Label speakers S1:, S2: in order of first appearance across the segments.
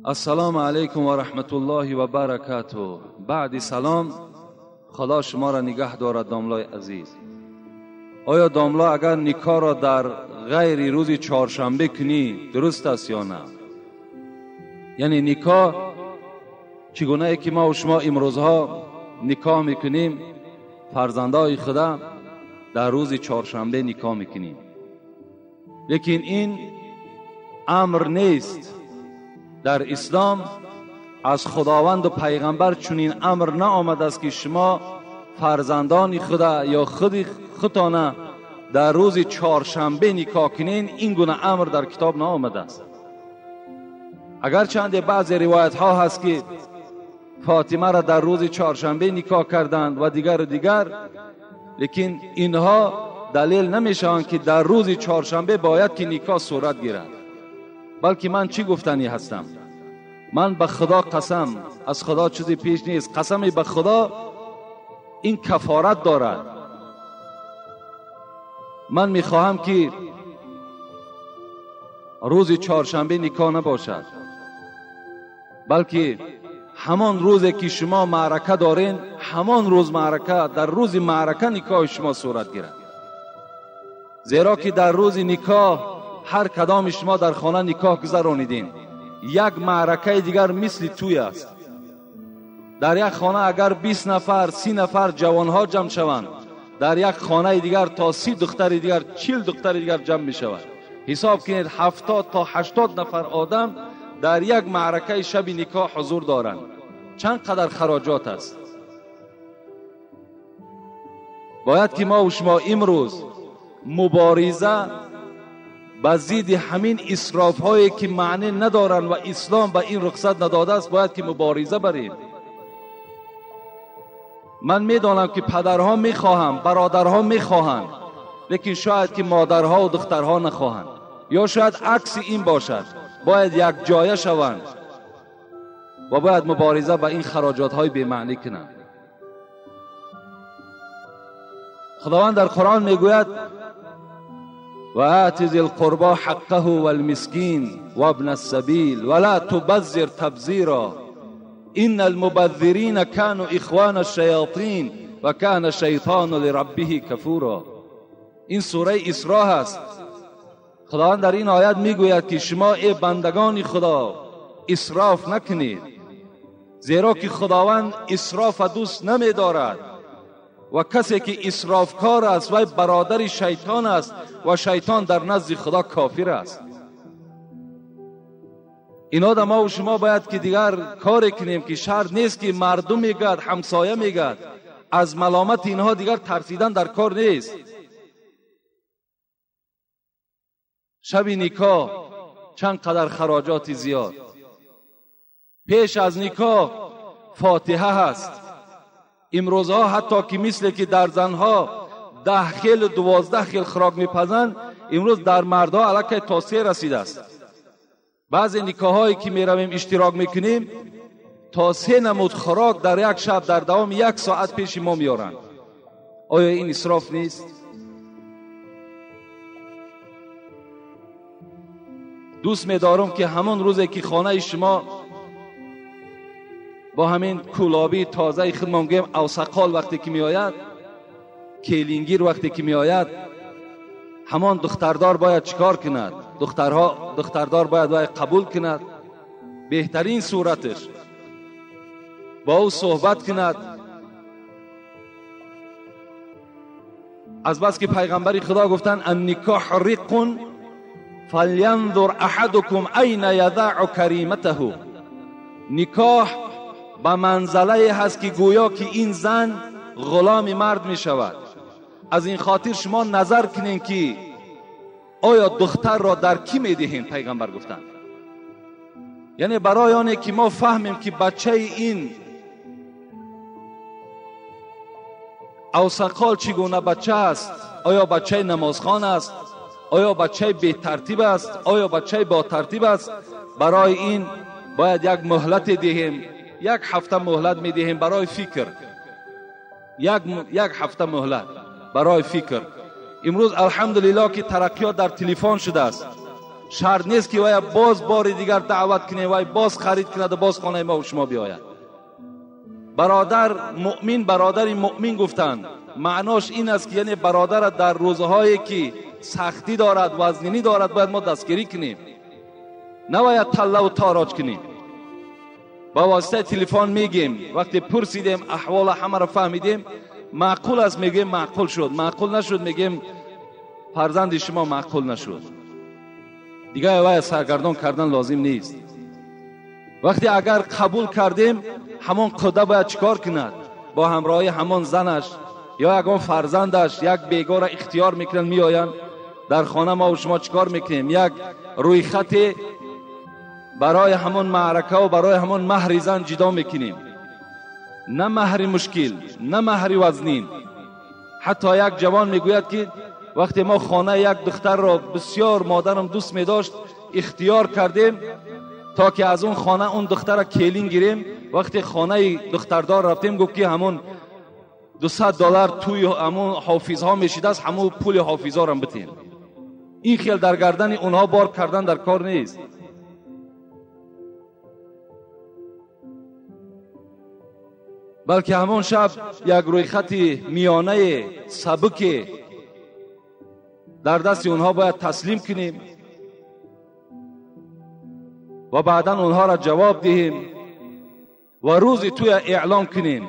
S1: السلام علیکم و رحمت الله و برکاته. بعد سلام، خدا شما را نگه دارد داملای عزیز. آیا داملا اگر نکاح را در غیر روز چهارشنبه کنی درست است یا نه؟ یعنی نکاح چگونه ای که ما و شما امروزها نکاح میکنیم، فرزندای خدا در روز چهارشنبه نکاح میکنیم، لیکن این امر نیست. در اسلام از خداوند و پیغمبر چنین امر نآمده است که شما فرزندان خدا یا خود خودتان در روز چهارشنبه نکاح کنین. این گونه امر در کتاب نآمده است. اگرچند بعض روایت ها هست که فاطمه را در روز چهارشنبه نکاح کردند و دیگر و دیگر، لیکن اینها دلیل نمیشوند که در روز چهارشنبه باید که نکاح صورت گیرد. بلکه من چی گفتنی هستم؟ من به خدا قسم، از خدا چیزی پیش نیست، قسم به خدا این کفارت دارد. من میخواهم که روز چهارشنبه نکاح نباشد، بلکه همان روزی که شما معرکه دارین، همان روز معرکه، در روز معرکه نکاح شما صورت گیرد. زیرا که در روز نکاح هر کدام شما در خانه نکاح گذرانیدین، یک معرکه دیگر مثل توی است. در یک خانه اگر 20 نفر 30 نفر جوانها جمع شوند، در یک خانه دیگر تا 30 دختر دیگر 40 دختر دیگر جمع می شود. حساب کنید 70 تا 80 نفر آدم در یک معرکه شب نکاح حضور دارند. چند قدر خراجات است. باید که ما و شما امروز مبارزه به ضد همین اسراف هایی که معنی ندارند و اسلام به این رخصت نداده است، باید که مبارزه بریم. من میدانم که پدرها میخواهند، برادرها میخواهند، لیکن شاید که مادرها و دخترها نخواهند، یا شاید عکس این باشد. باید یک جایه شوند و باید مبارزه به این خراجات های بی معنی کنند. خداوند در قرآن میگوید و آت ذی القربى حقه والمسکین وابن السبیل ولا تبذر تبذیرا ان المبذرین كانوا اخوان الشیاطین و كان الشیطان لربه کفورا. این سوره اسراء است. خداوند در این آیت میگوید که شما ای بندگان خدا اسراف نکنید، زیرا که خداوند اسراف دوست نمیدارد و کسی که اسرافکار است وی برادر شیطان است و شیطان در نزد خدا کافر است. اینا در ما و شما باید که دیگر کاری کنیم که شرط نیست که مردم میگد، همسایه میگد، از ملامت اینها دیگر ترسیدن در کار نیست. شب نکاح چند قدر خراجات زیاد، پیش از نکاح فاتحه هست. امروزها حتی که مثل که در زنها 10 خیل و 12 خیل خوراک میپزند، امروز در مردها علاکه تا 3 رسیده است. بعضی نکاحهایی که میرویم اشتراک میکنیم تا 3 نمود خوراک در یک شب در دوام 1 ساعت پیش ما میارند. آیا این اسراف نیست؟ دوست میدارم که همان روزی که خانه شما با همین کولابی تازه خودمان گویم اوسقال وقتی که میآید، کلینگیر وقتی که میآید، همان دختردار باید چیکار کند؟ دختردار باید قبول کند، بهترین صورتش با او صحبت کند. از بس که پیغمبر خدا گفتن النکاح رق فلینظر احدکم این یضع کریمته. نکاح به منزله هست که گویا که این زن غلام مرد می شود. از این خاطر شما نظر کنین که آیا دختر را در کی می دهین؟ پیغمبر گفتن یعنی برای آنه که ما فهمیم که بچه این اوسقال چگونه بچه است، آیا بچه نمازخوان است، آیا بچه بی ترتیب است، آیا بچه با ترتیب است. برای این باید یک مهلت دهیم، 1 هفته مهلت می دهیم برای فکر، یک هفته مهلت برای فکر. Имрӯз алҳамдулиллоҳ ки тараққиёт дар телефон шудааст. Шарт нест ки вая боз бори дигар даъват кунем, вай боз харид кунад ва боз хонаи мо шумо биёяд. Бародар муъмин бародари муъмин гуфтанд. Маънош ин аст ки яъне бародара дар рӯзҳое ки сахтӣ дорад, вазнинӣ дорад, бояд мо дастгирӣ кунем, набояд таллаву тороҷ кунем. Ба воситаи телефон мегем, вақте пурсидем аҳвола ҳамаро фаҳмидем, маъқул аст мегӯем маъқул шуд, маъқул нашуд мегӯем фарзанди шумо маъқул нашуд. Дигар вай саргардон кардан лозим нест. Вақте агар қабул кардем, ҳамон қуда бояд чикор кунад? Бо ҳамроҳи ҳамон занаш ё ягон фарзандаш як бегора ихтиёр мекунанд, меоянд дар хона. Мо шумо чикор мекунем? Як рӯйхате барои ҳамон маърака ва барои ҳамон маҳри зан ҷидо мекунем. На маҳри мушкил, на маҳри вазнин. Ҳатто як ҷавон мегӯяд ки вақте мо хонаи як духтарро бисёр модарам дӯст медошт, ихтиёр кардем то ки аз он хона он духтарро келин гирем. Вақте хонаи духтардор рафтем, гуфт ки ҳамон $200 туи ҳамон ҳофизҳо мешидааст, ҳамон пули ҳофизҳоро битем. Ин хел дар гардани онҳо бор кардан дар кор нест. Балки ҳамон шаб як рӯйхати миёнаи сабуке дар дасти онҳо бояд таслим кунем ва баъдан онҳоро ҷавоб диҳем ва рӯзи туя эълон кунем.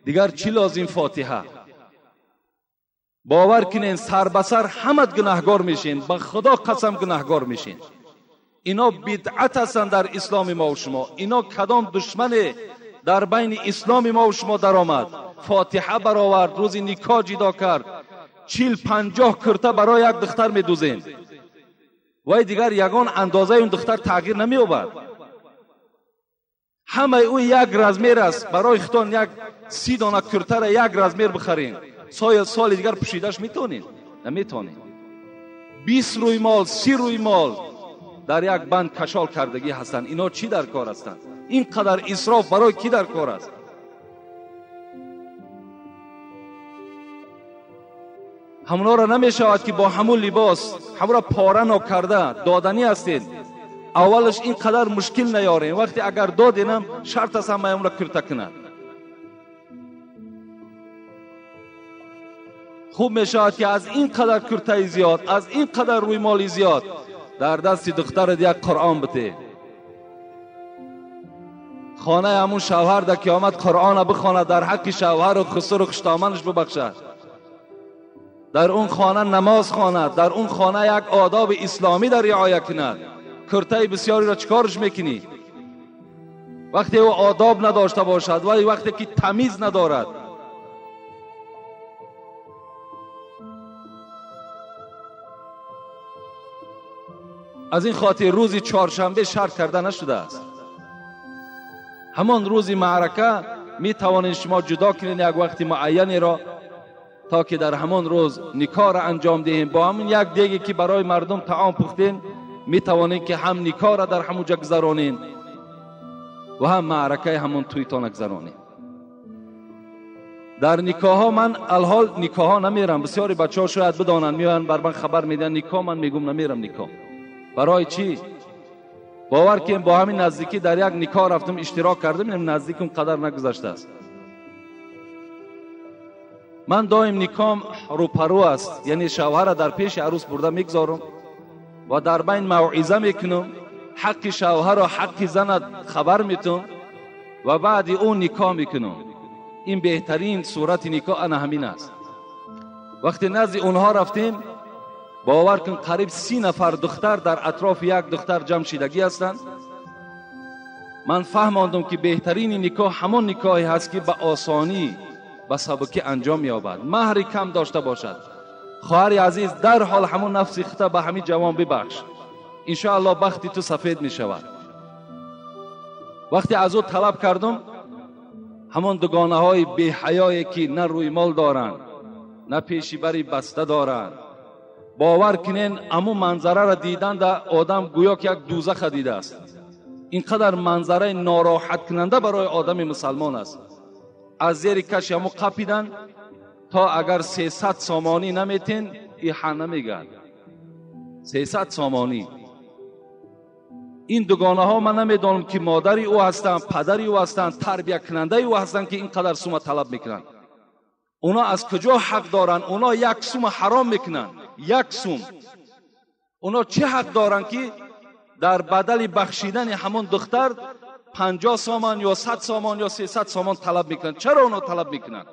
S1: Дигар чӣ лозим? Фотиҳа. Бовар кунен, сар ба сар ҳамат гунаҳгор мешин, ба Худо қасам гунаҳгор мешин. Ино бидъат ҳастанд дар исломи мо ва шумо. Ино кадом душмане дар байни исломи мо ва шумо даромад, фотиҳа баровард, рӯзи никоҳ ҷидо кард, 40-50 курта барои як духтар медӯзем. Вай дигар ягон андозаи он духтар тағйир намеёбад. Ҳамаи ӯ як размер аст. Барои худтон як 30 дона куртара як размер бихарем, соли дигар пӯшидаш метонед? Наметонед. 20 рӯймол, 30 рӯймол дар як банд кашол кардагӣ ҳастанд. Ино чӣ дар кор ҳастанд? Ин қадар исроф барои кӣ дар кор аст? Ҳамонҳоро намешавад ки бо ҳамун либос ҳамонро пора нокарда доданӣ ҳастед. Аввалаш ин қадар мушкил наёрем. Вақте агар доденам, шарт аст ҳамаи онро курта кунад. Хуб мешавад ки аз ин қадар куртаи зиёд, аз ин қадар рӯймоли зиёд дар дасти духтарат як Қуръон бите. Хонаи ҳамун шавҳар дар қиёмат Қуръона бихонад, дар ҳаққи шавҳару хусуру хуштоманаш бибахшад. Дар он хона намоз хонад, дар он хона як одоби исломӣ дар риоя кунад. Куртаи бисёриро чӣ корш мекунӣ? Вақте ӯ одоб надошта бошад, вале вақте ки тамиз надорад. Аз ин хотир рӯзи чоршанбе шарт карда нашудааст. Ҳамон рӯзи маърака метавонед шумо ҷудо кунед як вақти муайянеро, то ки дар ҳамон рӯз никоҳро анҷом диҳем. Бо ҳамон як деге ки барои мардум таом пухтем, метавонед ки ҳам никоҳро дар ҳамон ҷо гузаронед ва ҳам маъракаи ҳамон туйтона гузаронед. Дар никоҳҳо ман алҳол никоҳҳо намерам. Бисёри бачаҳо шояд бидонанд, меоянд бар ман хабар медиҳанд никоҳ, ман мегӯм намерам никоҳ. Барои чӣ? Бовар кунем, бо ҳамин наздикӣ дар як никоҳ рафтам, иштирок кардам, наздикам қадар нагузаштааст. Ман доим никоҳам рӯпарӯ аст, яъне шавҳарро дар пеши арӯс бурда мегузорам ва дар байн мавъиза мекунам, ҳаққи шавҳарро, ҳаққи занат хабар метум ва баъди ӯ никоҳ мекунам. Ин беҳтарин сурати никоҳ ана ҳамин аст. Вақте назди онҳо рафтем, бовар кун, қариб 30 нафар духтар дар атрофи як духтар ҷамъ шидагӣ ҳастанд. Ман фаҳмондам ки беҳтарини никоҳ ҳамон никоҳе ҳаст ки ба осонӣ, ба сабукӣ анҷом меёбад, маҳри кам дошта бошад. Хоҳари азиз, дарҳол ҳамон нафси худта ба ҳамин ҷавон бибахш, иншоаллоҳ бахти ту сафед мешавад. Вақте аз ӯ талаб кардам, ҳамон дугонаҳои беҳаёе ки на рӯймол доранд, на пеши бари баста доранд, бовар кунен, ҳамон манзараро диданда одам гӯё ки як дӯзаха дидааст. Ин қадар манзараи нороҳаткунанда барои одами мусалмон аст. Аз зери каши ҳамон қапидан, то агар 300 сомонӣ наметен, ҳа намегӯяд. 300 сомонӣ. Ин дугонаҳо ман намедонам ки модари ӯ ҳастанд, падари ӯ ҳастанд, тарбиякунандаи ӯ ҳастанд, ки ин қадар сума талаб мекунанд. Оно аз куҷо ҳақ доранд? Оно як сума ҳаром мекунанд, як сум. Оно чӣ ҳақ доранд, ки дар бадали бахшидани ҳамон духтар 50 сомон ё 100 сомон ё 300 сомон талаб мекунанд? Чаро оно талаб мекунанд?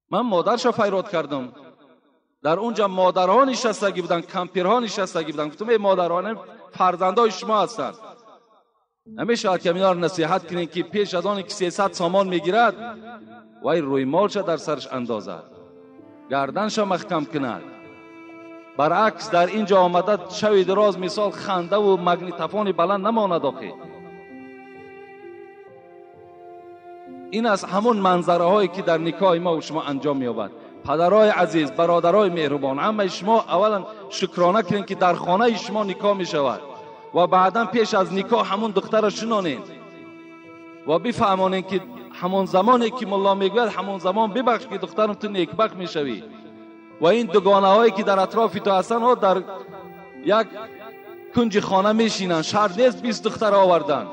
S1: Ман модарша файрод кардам. Дар онҷа модарҳо нишастагӣ буданд, кампирҳо нишастагӣ буданд. Гуфтам эй модарҳо, фарзандҳои шумо ҳастанд. Намешавад ки инҳоро насиҳат кунем, ки пеш аз оне ки 300 сомон мегирад, вай рӯймолша дар сараш андозад, гарданша маҳкам кунад. Баръакс дар ин ҷо омада шави дароз мисол хандаву магнитофони баланд намонад. Охи ин аз ҳамон манзараҳое ки дар никоҳи мо шумо анҷом меёбад. Падарои азиз, бародарои меҳрубон, ҳамаи шумо аввалан шукрона кунед, ки дар хонаи шумо никоҳ мешавад ва баъдан пеш аз никоҳ ҳамон духтарро шинонед ва бифаҳмонед, ки ҳамон замоне ки мулло мегӯяд, ҳамон замон бибахш, ки духтарам ту некбахт мешавӣ. Ва ин дугонаҳое ки дар атрофи ту ҳастанд, ҳо дар як кунҷи хона мешинанд, шарт нест 20 духтар овардан.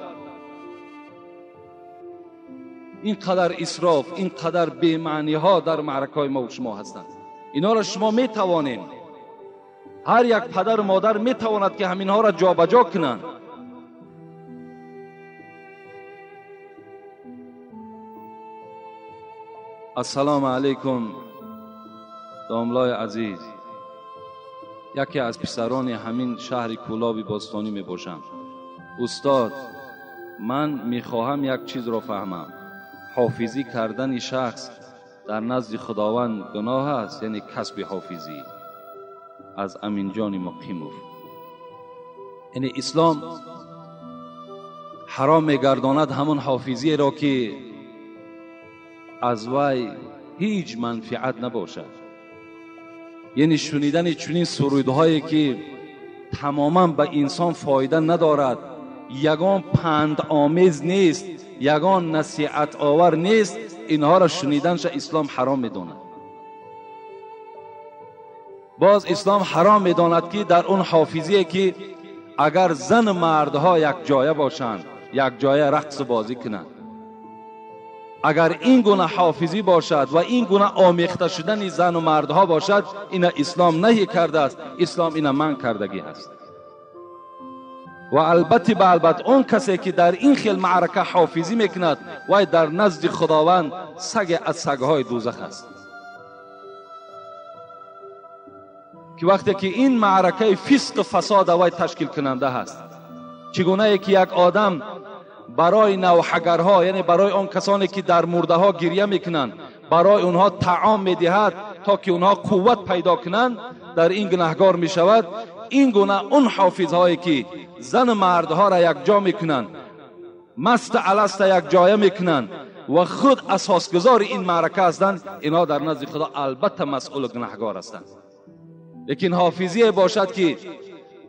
S1: Ин қадар исроф, ин қадар бемаъниҳо дар маъракаҳои мо шумо ҳастанд. Инҳоро шумо метавонед, ҳар як падару модар метавонад, ки ҳаминҳоро ҷобаҷо кунанд. Ассалому алайкум домлои азиз. Яке аз писарони ҳамин шаҳри Кӯлоби бостонӣ мебошам. Устод, ман мехоҳам як чизро фаҳмам. Ҳофизӣ кардани шахс дар назди Худованд гуноҳ аст, яъне касби ҳофизӣ. Аз Аминҷони Муқимов. Яъне ислом ҳаром мегардонад ҳамон ҳофизиеро, ки аз вай ҳеҷ манфиат набошад. Яъне шунидани чунин сурудҳое, ки тамоман ба инсон фоида надорад, ягон пандомез нест, ягон насиҳатовар нест, инҳоро шуниданша ислом ҳаром медонад. Боз ислом ҳаром медонад, ки дар он ҳофизие, ки агар зану мардҳо якҷоя бошанд, якҷоя рақсу бозӣ кунанд, агар ин гуна ҳофизӣ бошад ва ин гуна омехта шудани зану мардҳо бошад, ина ислом наҳӣ кардааст, ислом ина манъ кардагӣ ҳаст. Ва албатта ба албат он касе, ки дар ин хел маърака ҳофизӣ мекунад, вай дар назди Худованд саге аз сагҳои дӯзах аст. Ки вақте ки ин маъракаи фисқу фасода вай ташкилкунанда ҳаст. Чӣ гунае ки як одам барои навҳагарҳо, яъне барои он касоне, ки дар мурдаҳо гиря мекунанд, барои онҳо таом медиҳад, то ки онҳо қувват пайдо кунанд, дар ин гунаҳгор мешавад. Ин гуна он ҳофизҳое, ки зану мардҳоро якҷо мекунанд, маст аласта якҷоя мекунанд ва худ асосгузори ин маърака ҳастанд, инҳо дар назди Худо албатта масъулу гунаҳгор ҳастанд. Лекин ҳофизие бошад, ки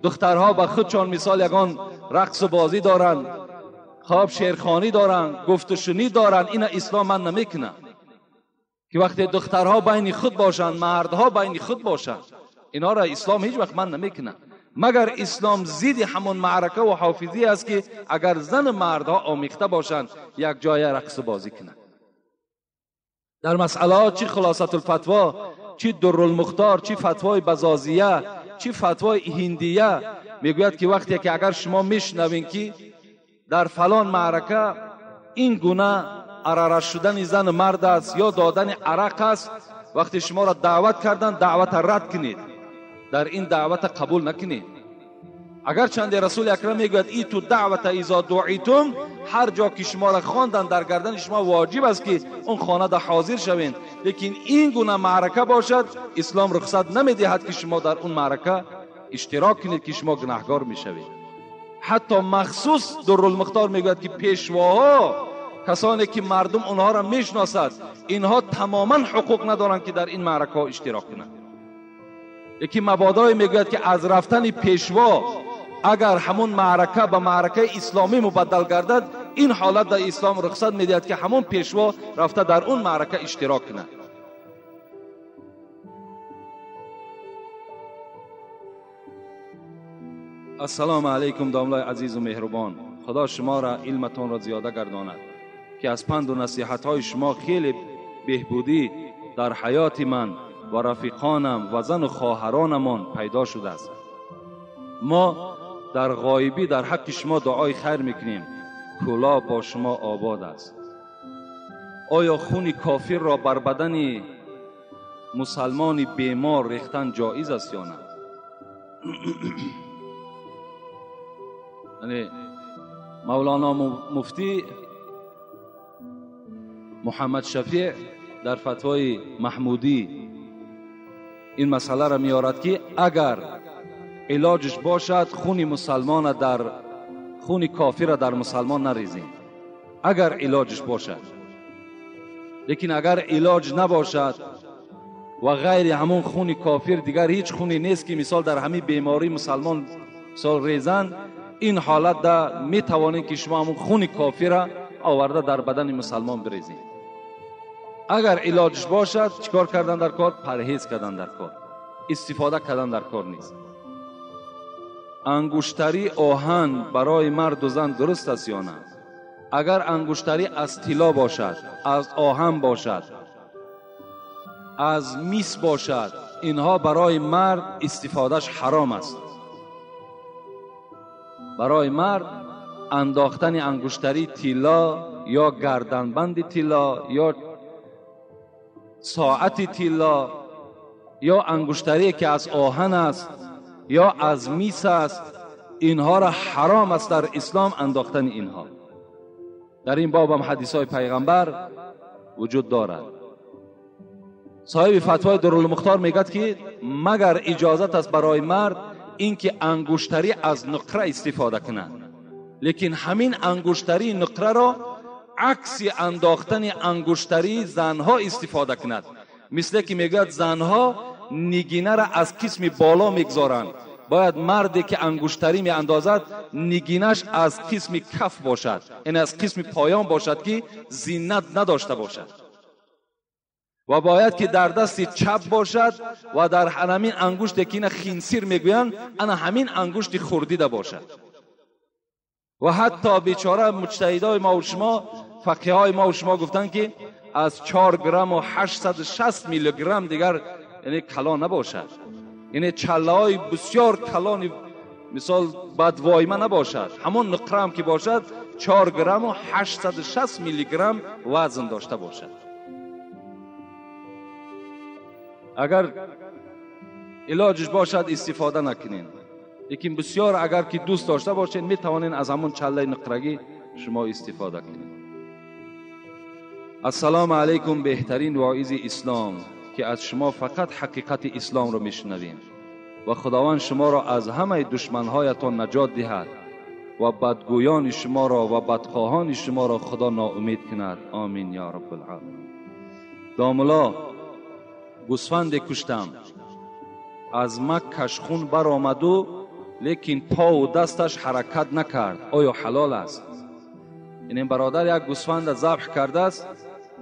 S1: духтарҳо ба худшон мисол ягон рақсу бозӣ доранд, хоб шеърхонӣ доранд, гуфтушунид доранд, ина ислом ман намекунад. Ки вақте духтарҳо байни худ бошанд, мардҳо байни худ бошанд, инҳоро ислом ҳеҷ вақт ман намекунад. Магар ислом зидди ҳамон маърака ва ҳофизӣ аст, ки агар зану мардҳо омехта бошанд, як ҷоя рақсу бозӣ кунанд. Дар масъалаҳо чӣ Хулосатулфатво, чӣ Дуррулмухтор, чӣ фатвои Базозия, чӣ фатвои Ҳиндия мегӯяд, ки вақте ки агар шумо мешунавед, ки дар фалон маърака ин гуна арара шудани зану мард аст ё додани арақ аст, вақте шуморо даъват карданд, даъвата рад кунед, дар ин даъвата қабул накунед. Агарчанде Расули Акрам мегӯяд иту даъвата изо дуитум, ҳар ҷо ки шуморо хонданд, дар гардани шумо воҷиб аст, ки он хонада ҳозир шавед. Лекин ин гуна маърака бошад, ислом рухсат намедиҳад, ки шумо дар он маърака иштирок кунед, ки шумо гунаҳгор мешавед. Ҳатто махсус Дуррулмухтор мегӯяд, ки пешвоҳо, касоне ки мардум онҳоро мешиносад, инҳо тамоман ҳуқуқ надоранд, ки дар ин маъракаҳо иштирок кунанд. Лекин мабодое мегӯяд, ки аз рафтани пешво агар ҳамон маърака ба маъракаи исломӣ мубаддал гардад, ин ҳолат дар ислом рухсат медиҳад, ки ҳамон пешво рафта дар он маърака иштирок кунад. Ассалому алайкум домлаи азизу меҳрубон. Худо шуморо илматонро зиёда гардонад ки аз панду насиҳатҳои шумо хеле беҳбудӣ дар ҳаёти ман ва рафиқонам ва зану хоҳаронамон пайдо шудааст. Мо дар ғоибӣ дар ҳаққи шумо дуои хайр мекунем. Кӯлоб бо шумо обод аст. Оё хуни кофирро бар бадани мусалмони бемор рехтан ҷоиз аст ё на? Яъне Мавлоно муфтӣ Муҳаммад Шафеъ дар фатвои Маҳмудӣ ин масъаларо меорад ки агар илоҷш бошад хуни мусалмона дар хуни кофира дар мусалмон нарезем, агар илоҷш бошад. Лекин агар илоҷ набошад ва ғайри ҳамон хуни кофир дигар ҳеҷ хуне нест ки мисол дар ҳамин беморӣ мусалмон мисол резанд, ин ҳолат да метавонед ки шумо ҳамон хуни кофира оварда дар бадани мусалмон бирезед. Агар илоҷш бошад чикор кардан дар кор? Парҳез кардан дар кор, истифода кардан дар кор нест. Ангуштари оҳан барои марду зан дуруст аст ё на? Агар ангуштарӣ аз тилло бошад, аз оҳан бошад, аз мис бошад, инҳо барои мард истифодаш ҳаром аст. Барои мард андохтани ангуштари тилло ё гарданбанди тилло ё соати тилло ё ангуштарие ки аз оҳан аст ё аз мис аст, инҳоро ҳаром аст дар ислом андохтани инҳо. Дар ин боб ҳам ҳадисҳои пайғамбар вуҷуд дорад. Соҳиби фатвои Дурулмухтор мегӯяд ки магар иҷозат аст барои мард ин ки ангуштарӣ аз нуқра истифода кунад, лекин ҳамин ангуштарии нуқраро акси андохтани ангуштарии занҳо истифода кунад. Мисле ки мегӯяд занҳо нигинаро аз қисми боло мегузоранд, бояд марде ки ангуштарӣ меандозад нигинаш аз қисми каф бошад, яъне аз қисми поён бошад ки зинат надошта бошад ва бояд ки дар дасти чап бошад ва дар ҳамин ангуште ки ина хинсир мегӯянд, ана ҳамин ангушти хурдида бошад. Ва ҳатто бечора муҷтаҳидои мо ва шумо, фақиҳои мо ва шумо гуфтанд ки аз 4 грамму 860 миллиграмм дигар яъне калон набошад, яъне чаллаҳои бисёр калони мисол бадвойма набошад, ҳамон нуқраам ки бошад 4 грамму 860 миллиграмм вазн дошта бошад. Агар илоҷш бошад истифода накунед, лекин бисёр агар ки дӯст дошта бошед метавонед аз ҳамон чаллаи нуқрагӣ шумо истифода кунед. Ассалому алайкум беҳтарин воизи ислом ки аз шумо фақат ҳақиқати исломро мешунавем ва худованд шуморо аз ҳамаи душманҳоятон наҷот диҳад ва бадгӯёни шуморо ва бадхоҳони шуморо худо ноумед кунад. Омин ё раббулъоламин. Домулло, гӯсфанде куштам, аз маккаш хун баромаду лекин пову дасташ ҳаракат накард, оё ҳалол аст? Ин бародар як гӯсфанда забҳ кардааст,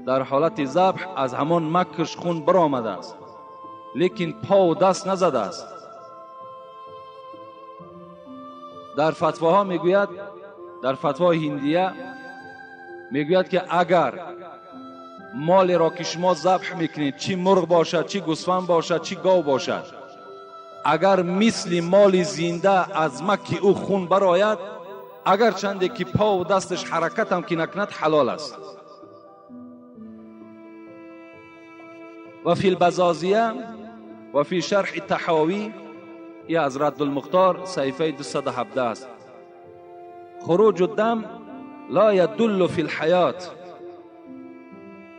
S1: дар ҳолати забҳ аз ҳамон маккаш хун баромадааст, лекин пову даст назадааст. Дар фатвоҳо мегӯяд, дар фатвои ҳиндия мегӯяд ки агар молеро ки шумо забҳ мекунед, чӣ мурғ бошад, чӣ гӯсфанд бошад, чӣ гов бошад, агар мисли моли зинда аз макки ӯ хун барояд, агар чанде ки пову дасташ ҳаракатам ки накунад, ҳалол аст. Ва фи лбазозия ва фи шарҳи таҳовӣ, и аз Раддулмухтор саҳифаи 217 аст. Хуруҷу дам ла ядуллу фи лҳаёт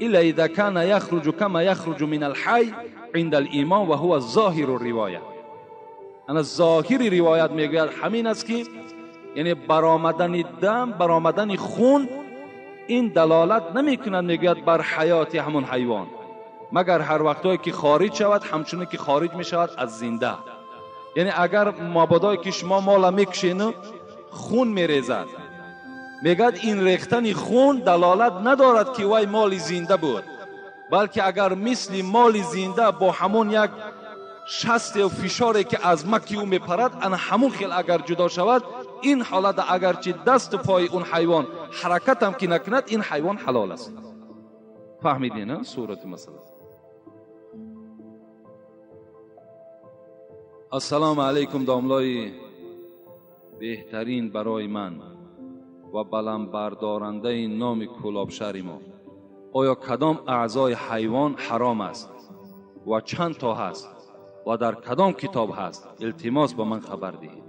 S1: إلا إذا كان يخرج كما يخرج من الحي عند الإيمان وهو ظاهر الرواية. أنا ظاهر روایت میگوید همین است که یعنی برآمدن دم، برآمدن خون این دلالت نمیکند میگوید بر حیات همون حیوان، مگر هر وقتایی که خارج شود همچنین که خارج میشود از زنده. یعنی اگر مبادایی که شما مالا میکشین خون میریزد، میگد این ریختن خون دلالت ندارد که وای مال زنده بود، بلکه اگر مثل مال زنده با همون یک шасте фишоре ки аз маки ӯ мепарад, ана ҳамун хел агар ҷудо шавад, ин ҳолат агарчи дасту пои он ҳайвон ҳаракатам ки накунад, ин ҳайвон ҳалол аст. Фаҳмидин сурати масъала? Ассалому алайкум домлои беҳтарин барои ман ва баландбардорандаи номи Кӯлобшаҳри мо. Оё кадом аъзои ҳайвон ҳаром аст ва чанд то ҳаст ва дар кадом китоб ҳаст? Илтимос ба ман хабар диҳед.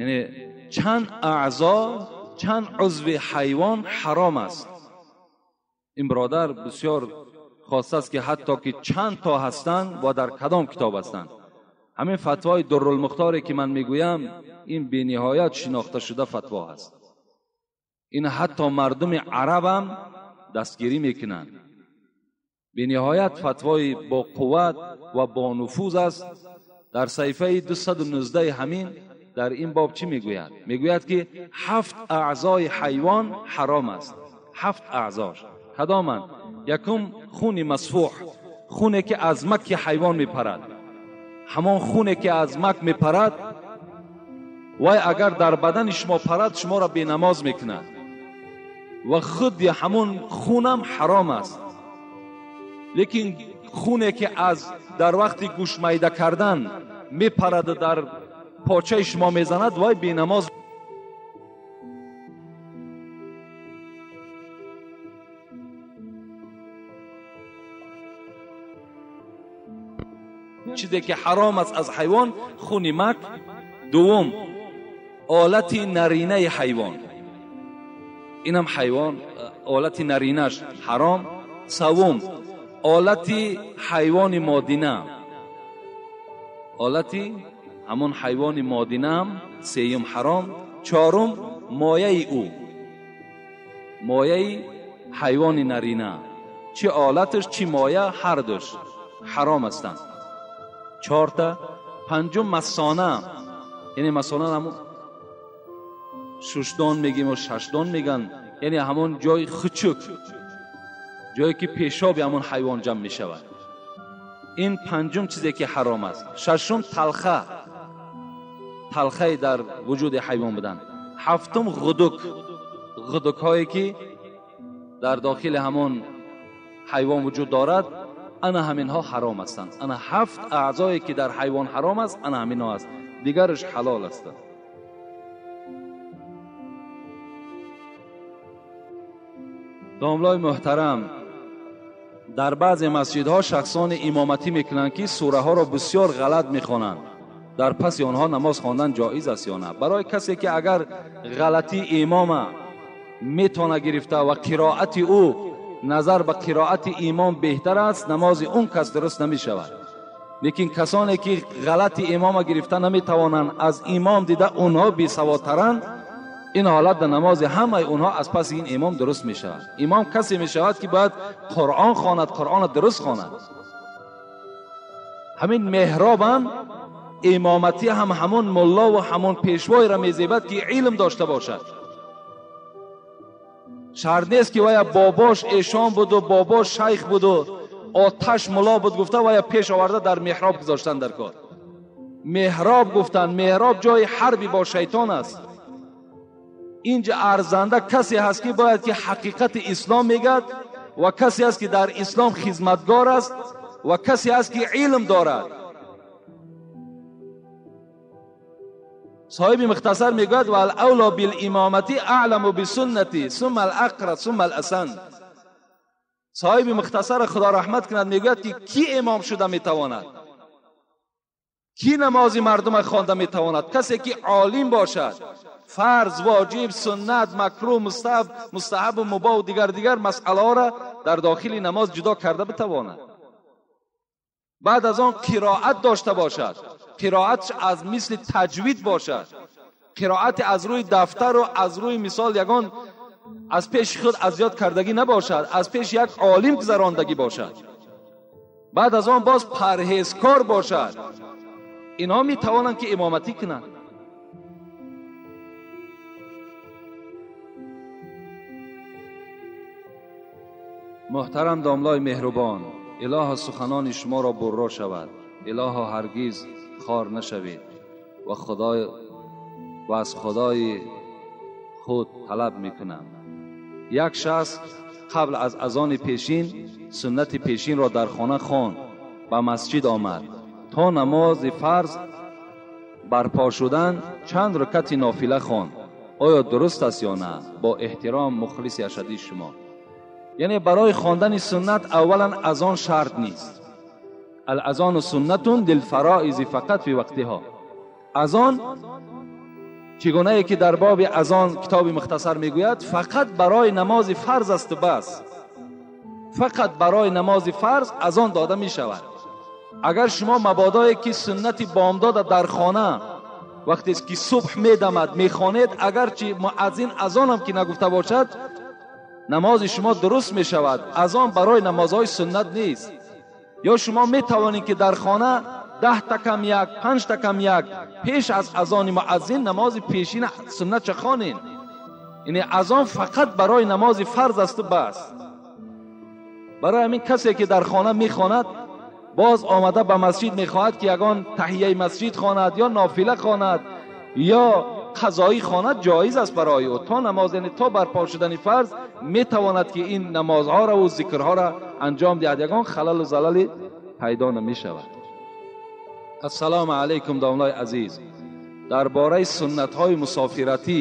S1: Яъне чанд аъзо, чанд узви ҳайвон ҳаром аст? Ин бародар бисёр хоста аст ки ҳатто ки чанд то ҳастанд ва дар кадом китоб ҳастанд. Ҳамин фатвои Дуррулмухторе ки ман мегӯям, ин бениҳоят шинохта шуда фатво ҳаст. Ин ҳатто мардуми арабам дастгирӣ мекунанд. Бениҳоят фатвои бо қувват ва бо нуфуз аст. Дар саҳифаи 219 ҳамин дар ин боб чӣ мегӯяд? Мегӯяд ки 7 аъзои ҳайвон ҳаром аст. 7 аъзош кадоманд? Якум, хуни масфуҳ, хуне ки аз маки ҳайвон мепарад. Ҳамон хуне ки аз мак мепарад, вай агар дар бадани шумо парад, шуморо бенамоз мекунад ва худи ҳамон хунам ҳаром аст. Лекин хуне ки аз дар вақти гӯшмайда кардан мепараду дар почаи шумо мезанад, вай бенамоз. Чизе ки ҳаром аст аз ҳайвон, хуни мак. Дуввум, олати наринаи ҳайвон, инам ҳайвон олати наринаш ҳаром. Севум, олати ҳайвони модина, олати ҳамон ҳайвони модинаам сеюм ҳаром. Чорум, мояи ӯ, мояи ҳайвони нарина, чӣ олаташ чӣ моя, ҳардуш ҳаром ҳастанд. 4. Панҷум, масона, яъне масона ҳамон шушдон мегیم ва шашдон меган, яъне ҳамон ҷои хучук, ҷое ки пешоби ҳамон ҳайвон ҷамъ мешавад. Ин панҷум чизе ки ҳаром аст. Шашум, талха, талхаи дар вуҷуди ҳайвон будан. Ҳафтум, ғудук, ғудукҳое ки дар дохили ҳамон ҳайвон вуҷуд дорад, ана ҳаминҳо ҳаром ҳастанд. Ана 7 аъзое ки дар ҳайвон ҳаром аст, ана ҳаминҳо аст, дигараш ҳалол ҳастанд. Домлои муҳтарам, дар баъзе масҷидҳо шахсони имоматӣ мекунанд ки сураҳоро бисёр ғалат мехонанд. Дар паси онҳо намоз хондан ҷоиз аст ё на? Барои касе ки агар ғалатии имома метавона гирифта ва қироати ӯ назар ба қироати имом беҳтар аст, намози он кас дуруст намешавад. Лекин касоне ки ғалати имома гирифта наметавонанд, аз имом дида онҳо бесаводтаранд, ин ҳолат дар намози ҳамаи онҳо аз паси ин имом дуруст мешавад. Имом касе мешавад ки бояд Қуръон хонад, Қуръонро дуруст хонад. Ҳамин меҳробам имоматӣ ҳам ҳамон мулло ва ҳамон пешвоеро мезебад ки илм дошта бошад. Шарт нест ки вая бобош эшон буду, бобош шайх буду, оташ мулло буд гуфта вая пеш оварда дар меҳроб гузоштан дар кор. Меҳроб гуфтан, меҳроб ҷои ҳарби бо шайтон аст. Инҷа арзанда касе ҳаст ки бояд ки ҳақиқати ислом мегӯяд ва касе ҳаст ки дар ислом хизматгор аст ва касе ҳаст ки илм дорад. Соҳиби мухтасар мегӯяд валавло билимомати аъламу бисуннати сумма алақра сумма аласан. Соҳиби мухтасар худо раҳмат кунад мегӯяд ки кӣ имом шуда метавонад, кӣ намози мардума хонда метавонад? Касе ки олим бошад, фарз, воҷиб, суннат, макрӯҳ, мустаҳаб, мустаҳабу мубоҳ ва дигар дигар масъалаҳоро дар дохили намоз ҷудо карда битавонад. Баъд аз он қироат дошта бошад, қироатш аз мисли таҷвид бошад, қироати аз рӯи дафтару аз рӯи мисол ягон аз пеши худ аз ёд кардагӣ набошад, аз пеши як олим гузарондагӣ бошад. Баъд аз он боз парҳезкор бошад. Инҳо метавонанд ки имоматӣ кунанд. Муҳтарам домлои меҳрубон, Илоҳо суханони шуморо бурро шавад, илоҳо ҳаргиз хор нашавед ва худой ва аз худои худ талаб мекунам. Як шахс қабл аз азони пешин суннати пешинро дар хона хонд, ба масҷид омад. То намози фарз барпо шудан чанд рукати нофила хонд. Оё дуруст аст ё на? Бо эҳтиром, мухлиси ашадии шумо. Яъне барои хондани суннат аввалан азон шарт нест. Алазону суннатун лилфароизи фақат фи вақтиҳо. Азон чигунае ки дар боби азон китоби мухтасар мегӯяд, фақат барои намози фарз аст бас. Фақат барои намози фарз азон дода мешавад. Агар шумо мабодое ки суннати бомдода дар хона вақте ки субҳ медамад мехонед, агарчи муаззин азонам ки нагуфта бошад, намози шумо дуруст мешавад. Азон барои намозҳои суннат нест. Ё шумо метавонед ки дар хона 10 та кам як, 5 та кам як пеш аз азони муаззин намози пешин суннатча хонед. Яъне азон фақат барои намози фарз аст бас. Барои ҳамин касе ки дар хона мехонад, боз омада ба масҷид мехоҳад ки ягон таҳияи масҷид хонад ё нофила хонад ё қазоӣ хонад, ҷоиз аст барои ӯ. То намоз, яъне то барпо шудани фарз метавонад ки ин намозҳоро ва зикрҳоро анҷом диҳад, ягон халалу залале пайдо намешавад. Ассалому алайкум домлаи азиз. Дар бораи суннатҳои мусофиратӣ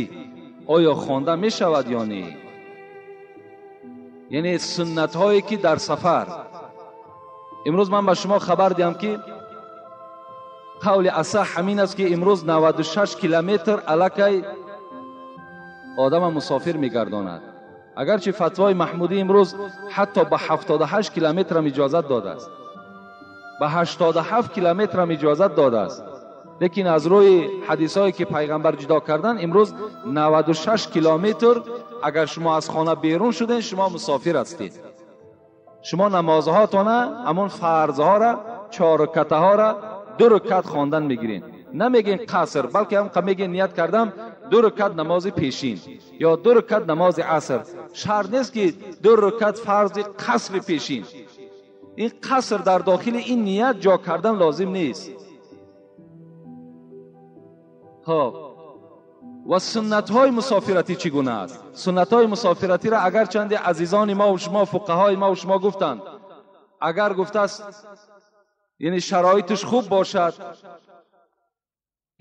S1: оё хонда мешавад ё не? Яъне суннатҳое ки дар сафар. Имрӯз ман ба шумо хабар диҳам ки қавли асаҳ ҳамин аст ки имрӯз 96 километр аллакай одама мусофир мегардонад. Агарчи фатвои маҳмудӣ имрӯз ҳатто ба 78 километрам иҷозат додааст, ба 87 километрам иҷозат додааст, лекин аз рӯи ҳадисҳое ки пайғамбар ҷудо кардан, имрӯз 96 километр агар шумо аз хона берун шудед, шумо мусофир ҳастед. Шумо намозҳоятона, ҳамон фарзҳоро, 4 рукатаҳоро 2 рукат хондан мегиред. Намегин қаср, балки ҳам мегин ният кардам 2 рукат намози пешин ё 2 рукат намози аср. Шарт нест ки 2 рукат фарзи қасри пешин. Ин қаср дар дохили ин ният ҷо кардан лозим нест. Хоб, ва суннатҳои мусофиратӣ чӣ гуна аст? Суннатҳои мусофиратиро агарчанде азизони мо ва шумо, фуқаҳои мо ва шумо гуфтанд, агар гуфтааст яъне шароиташ хуб бошад,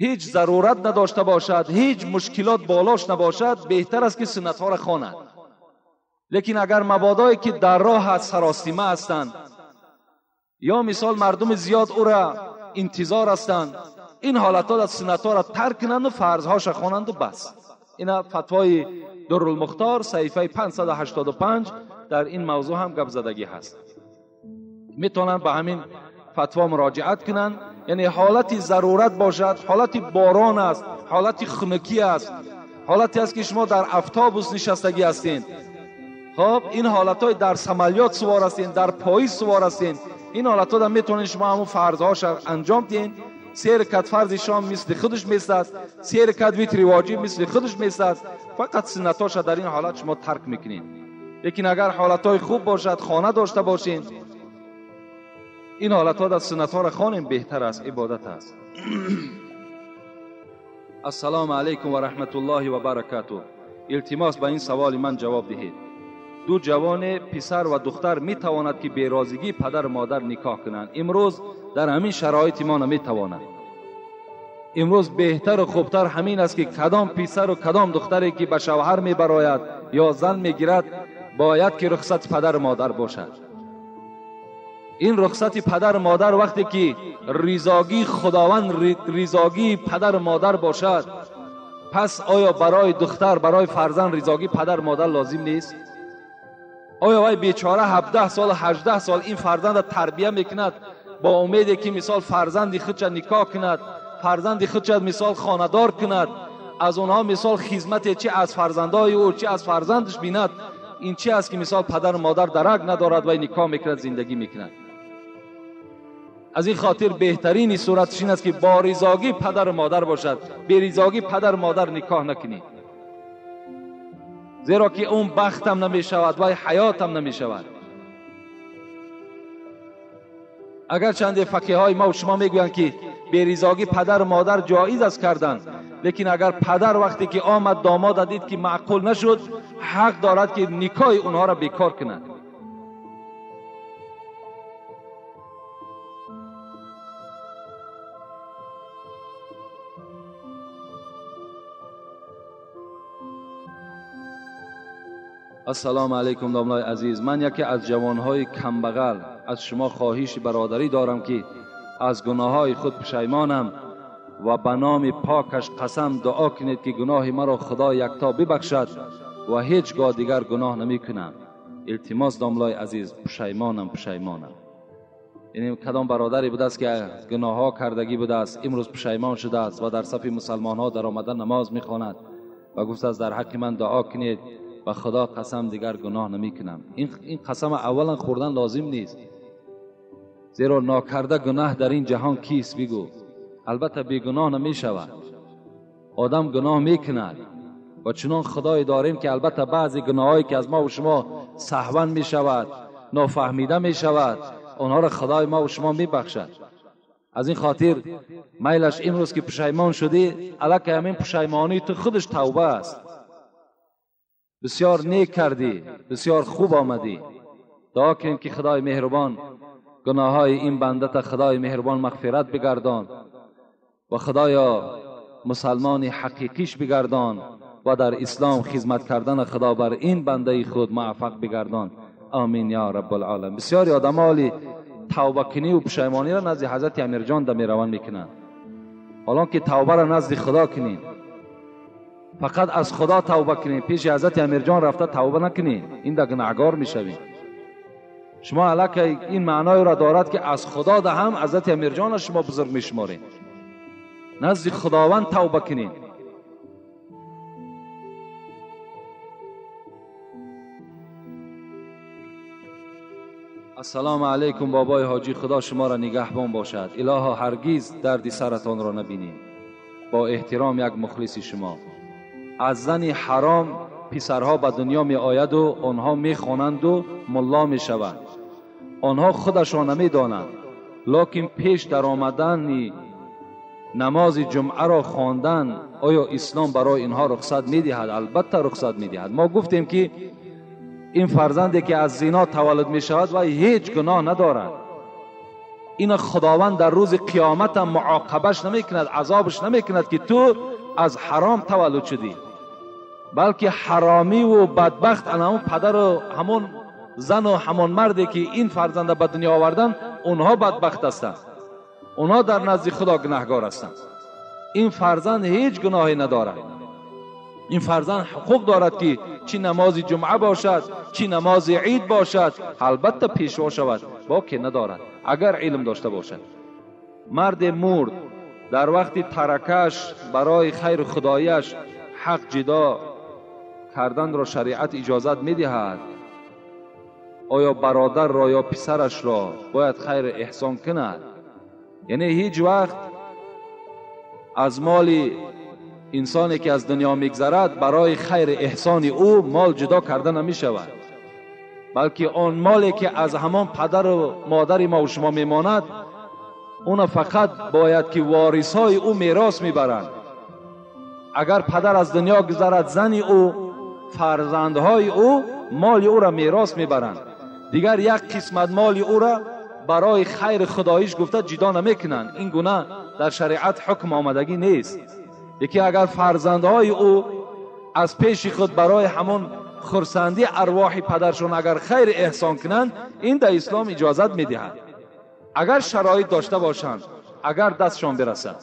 S1: ҳеҷ зарурат надошта бошад, ҳеҷ мушкилот болош набошад, беҳтар аст ки суннатҳоро хонад. Лекин агар мабодое ки дар роҳ аст, саросима ҳастанд, ё мисол мардуми зиёд ӯра интизор ҳастанд, ин ҳолатҳо аз суннатҳоро тарк кунанд ва фарзҳоша хонанд ва бас. Ина фатвои Дуррулмухтор саҳифаи 585 дар ин мавзӯъ ҳам гап задагӣ ҳаст. Метавонанд ба ҳамин фатво муроҷиат кунанд. Яъне ҳолати зарурат бошад, ҳолати борон аст, ҳолати хунукӣ аст, ҳолате аст ки шумо дар автобус нишастагӣ ҳастед. Хоб, ин ҳолатҳои дар самолёт сувор ҳастед, дар поезд сувор ҳастед, ин ҳолатҳо метавонед шумо ҳамон фарзҳоша анҷом диҳед. 3 ракат фарзи шом мисли худаш местад, 3 ракат витри воҷиб мисли худаш местад, фақат суннатҳоша дар ин ҳолат шумо тарк мекунед. Лекин агар ҳолатҳои хуб бошад, хона дошта бошед, ин ҳолатҳо дар суннатҳоро хонем беҳтар аст, ибодат аст. Ассалому алайкум ва раҳматуллоҳи ва баракатуҳ. Илтимос ба ин саволи ман ҷавоб диҳед. Ду ҷавоне, писар ва духтар, метавонад ки берозигии падару модар никоҳ кунанд. Имрӯз дар ҳамин шароити мо наметавонад. Имрӯз беҳтару хубтар ҳамин аст ки кадом писару кадом духтаре ки ба шавҳар мебарояд ё зан мегирад, бояд ки рухсати падару модар бошад. Ин рухсати падару модар вақте ки ризогии Худованд, ризогии падару модар бошад, пас оё барои духтар, барои фарзанд ризогии падару модар лозим нест? Оё вай бечора 17 сол, 18 сол ин фарзандро тарбия мекунад бо умеде ки мисол фарзанди худша никоҳ кунад, фарзанди худша мисол хонадор кунад, аз онҳо мисол хизмате чи аз фарзандои ӯ, чи аз фарзандаш бинад. Ин чи аст ки мисол падару модар дарак надорад, вай никоҳ мекунад, зиндагӣ мекунад. Аз ин хотир беҳтарини сураташ ин аст ки бо ризогӣ падару модар бошад, беризогӣ падару модар никоҳ накунед, зеро ки он бахтам намешавад, вай ҳаётам намешавад. اگر چند فقیه های ما و شما میگویند که بی‌رضاگی پدر و مادر جایز است کردن، لیکن اگر پدر وقتی که آمد داماد دید که معقول نشد، حق دارد که نکاح اونها را بیکار کند. السلام علیکم داملای عزیز، من یکی از جوانهای کمبغل از شما خواهش برادری دارم که از گناههای خود پشیمانم و به نام پاکش قسم دعا کنید که گناه مرا خدا یکتا ببخشد و هیچگاه دیگر گناه نمی کنم. التماس داملای عزیز، پشیمانم پشیمانم. یعنی کدام برادری بوده است که گناه ها کردگی بوده است، امروز پشیمان شده است و در صف مسلمان ها در آمده نماز می خواند و گفته است در حق من دعا کنید و خدا قسم دیگر گناه نمی کنم. این قسم اولا خوردن لازم نیست، زیرا ناکرده گناه در این جهان کیست بگو؟ البته بیگناه نمی شود، آدم گناه می کند و چنان خدای داریم که البته بعضی گناهایی که از ما و شما سهوا می شود، نافهمیده می شود، آنها را خدای ما و شما می بخشد. از این خاطر میلش امروز که پشیمان شدی، الکه همین پشیمانی تو خودش توبه است. بسیار نیک کردی، بسیار خوب آمدی. دعا کنیم که خدای مهربان گناههای این بنده تا خدای مهربان مغفرت بگردان و خدایا مسلمان حقیقیش بگردان و در اسلام خدمت کردن خدا بر این بنده خود موفق بگردان. آمین یا رب العالم. بسیاری آدم حالی توبه کنی و پشیمانی را نزد حضرت امیرجان ده میروان میکنند، حالا که توبه را نزد خدا کنین، فقط از خدا توبه کنین، پیش حضرت امیرجان رفته توبه نکنین، این ده گناهگار میشوین. شما علاکه این معنای را دارد که از خدا ده هم حضرت امیرجان را شما بزرگ میشمارین. نزد خداوند توبه کنین. السلام علیکم بابای حاجی، خدا شما را نگهبان باشد. الها هرگز دردی سرتان را نبینیم. با احترام یک مخلص شما. از زن حرام پسرها به دنیا می آید و آنها می خوانند و ملا می شوند. آنها خودشان نمی دانند، لکن پیش در آمدن نماز جمعه را خواندن آیا اسلام برای اینها رخصت می دهد؟ البته رخصت می دهد. ما گفتیم که این فرزندی که از زنا تولد می شود و هیچ گناه ندارد، این خداوند در روز قیامت هم معاقبش نمی کند، عذابش نمی کند که تو از حرام تولد شدی، بلکه حرامی و بدبخت همون پدر و همون زن و همون مردی که این فرزند به دنیا آوردن، اونها بدبخت هستند، اونها در نزد خدا گناهگار هستند. این فرزند هیچ گناهی ندارد. این فرزند حقوق دارد که چی نماز جمعه باشد، چی نماز عید باشد، البته پیشوا شود، باکی ندارد اگر علم داشته باشد. مرد مرد در وقت ترکش برای خیر خدایش حق جدا کردن را شریعت اجازت میدهد. آیا برادر را یا پسرش را باید خیر احسان کند؟ یعنی هیچ وقت از مال انسانی که از دنیا میگذرد برای خیر احسان او مال جدا کرده نمی شود، بلکه آن مالی که از همان پدر و مادر ما و شما میماند، اون فقط باید که وارثای او میراث میبرند. اگر پدر از دنیا گذرد، زن او، فرزندهای او مال او را میراث میبرند. دیگر یک قسمت مال او را برای خیر خداییش گفته جدا نمیکنند. این گونه در شریعت حکم آمدگی نیست. یکی اگر فرزندهای او از پیش خود برای همون خرسندی ارواح پدرشون اگر خیر احسان کنند، این در اسلام اجازت میدهد، اگر شرایط داشته باشند، اگر دستشان برسد.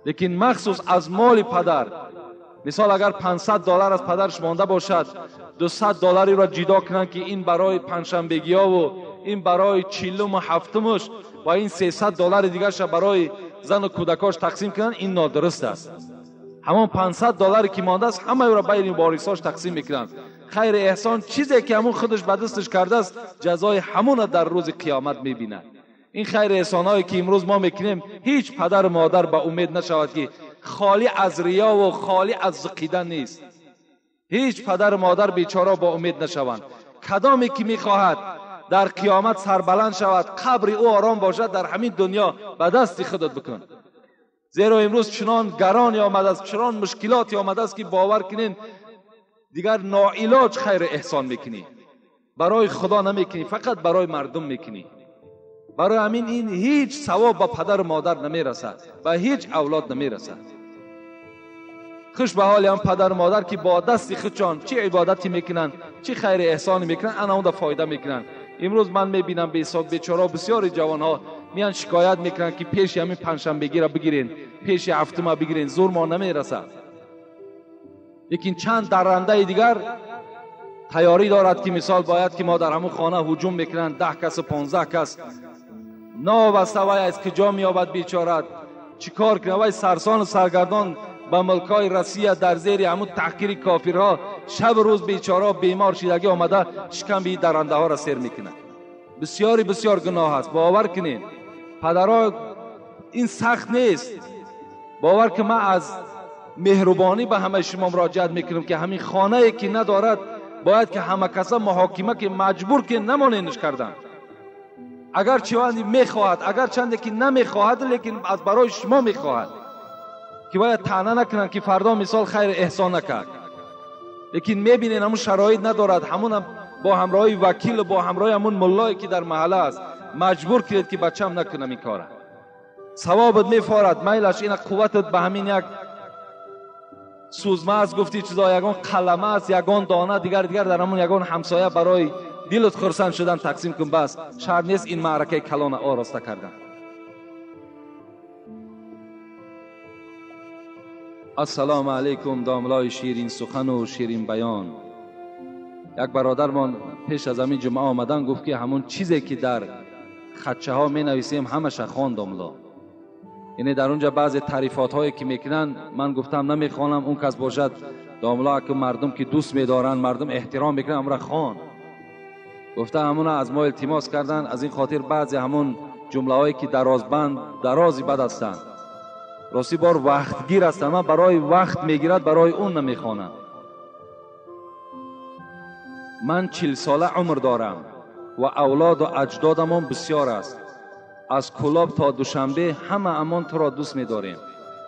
S1: لیکن مخصوص از مال پدر، مثال اگر $500 از پدرش مانده باشد، $200 را جدا کنند که این برای پنجشنبگی ها و این برای چهلم و هفتمش و این $300 دیگرش برای زن و کودکاش تقسیم کنند، این نادرست است. همان $500 که مانده است همه را بین وارثاش تقسیم میکنند. خیر احسان چیزی که همون خودش به دستش کرده است، جزای همون در روز قیامت میبیند. این خیر احسانایی که امروز ما میکنیم، هیچ پدر و مادر به امید نشود که خالی از ریا و خالی از زقیدن نیست. هیچ پدر و مادر بیچاره با امید نشوند. کدامی که میخواهد در قیامت سربلند شود، قبر او آرام باشد، در همین دنیا به دست خودت بکن. زیرا امروز چنان گرانی آمده است، چنان مشکلاتی آمده است که باور کنین دیگر ناعلاج خیر احسان میکنی، برای خدا نمیکنی، فقط برای مردم میکنی. برای همین این هیچ ثواب به پدر و مادر نمیرسد و هیچ اولاد نمیرسد. خوش به حال هم پدر و مادر که با دست خودشان چه عبادتی میکنن، چه خیر احسانی میکنن، انا اون فایده میکنن. امروز من میبینم به حساب بیچاره بسیاری جوانها میان شکایت میکنن که پیش همین پنجشنبگی را بگیرین، پیش هفتم بگیرین، زور ما نمیرسد. لیکن چند درنده دیگر تیاری دارد که مثال باید که ما در همون خانه هجوم میکنن، 10 کس و 15 کس، ناوسته وای از کجا میابد بیچاره، چیکار کنه؟ وای سرسان و سرگردان به ملکای رسیه در زیر همون تحقیر کافرها شب روز بیچاره بیمار شیدگی آمده شکم به درنده ها را سیر میکنه. بسیاری بسیار گناه است. باور کنین پدرها این سخت نیست. باور که من از مهربانی به همه شما مراجعت میکنم که همین خانه ای که ندارد باید که همه کسا محاکمه که مجبور که نمانینش کردن. اگر چند میخواهد، اگر چند که نمیخواهد، لیکن از برای شما میخواهد که باید طعنه نکنن که فردا مثال خیر احسان نکرد. لیکن میبینین همون شرایط ندارد، همون با همراهی وکیل و با همراهی همون ملایی که در محله است مجبور کرد که بچم نکنم این کاره. ثوابت میفارد، میلش این قوتت به همین یک سوزمه است، گفتی چیزا یگان قلمه است، یگان دانه دیگر دیگر در همون یگان همسایه برای دلت خرسند شدن تقسیم کن. بس شرط نیست این معرکه کلان آراسته کردن. السلام علیکم داملای شیرین سخن و شیرین بیان. یک برادرمان پیش از همین جمعه آمدن گفت که همون چیزی که در خدچه ها می نویسیم همش خوان داملا. یعنی در اونجا بعضی تعریفات هایی که میکنن من گفتم نمیخوانم، اون کس باشد داملا که مردم که دوست میدارن، مردم احترام میکنن، امرا خوان. گفته همون از ما التماس کردن، از این خاطر بعضی همون جمله هایی که درازبند درازی بد هستند، راستی بار وقتگیر هستند، من برای وقت میگیرد برای اون نمیخوانم. من 40 ساله عمر دارم و اولاد و اجدادمان بسیار است. از کلاب تا دوشنبه همه امان تو را دوست می‌داریم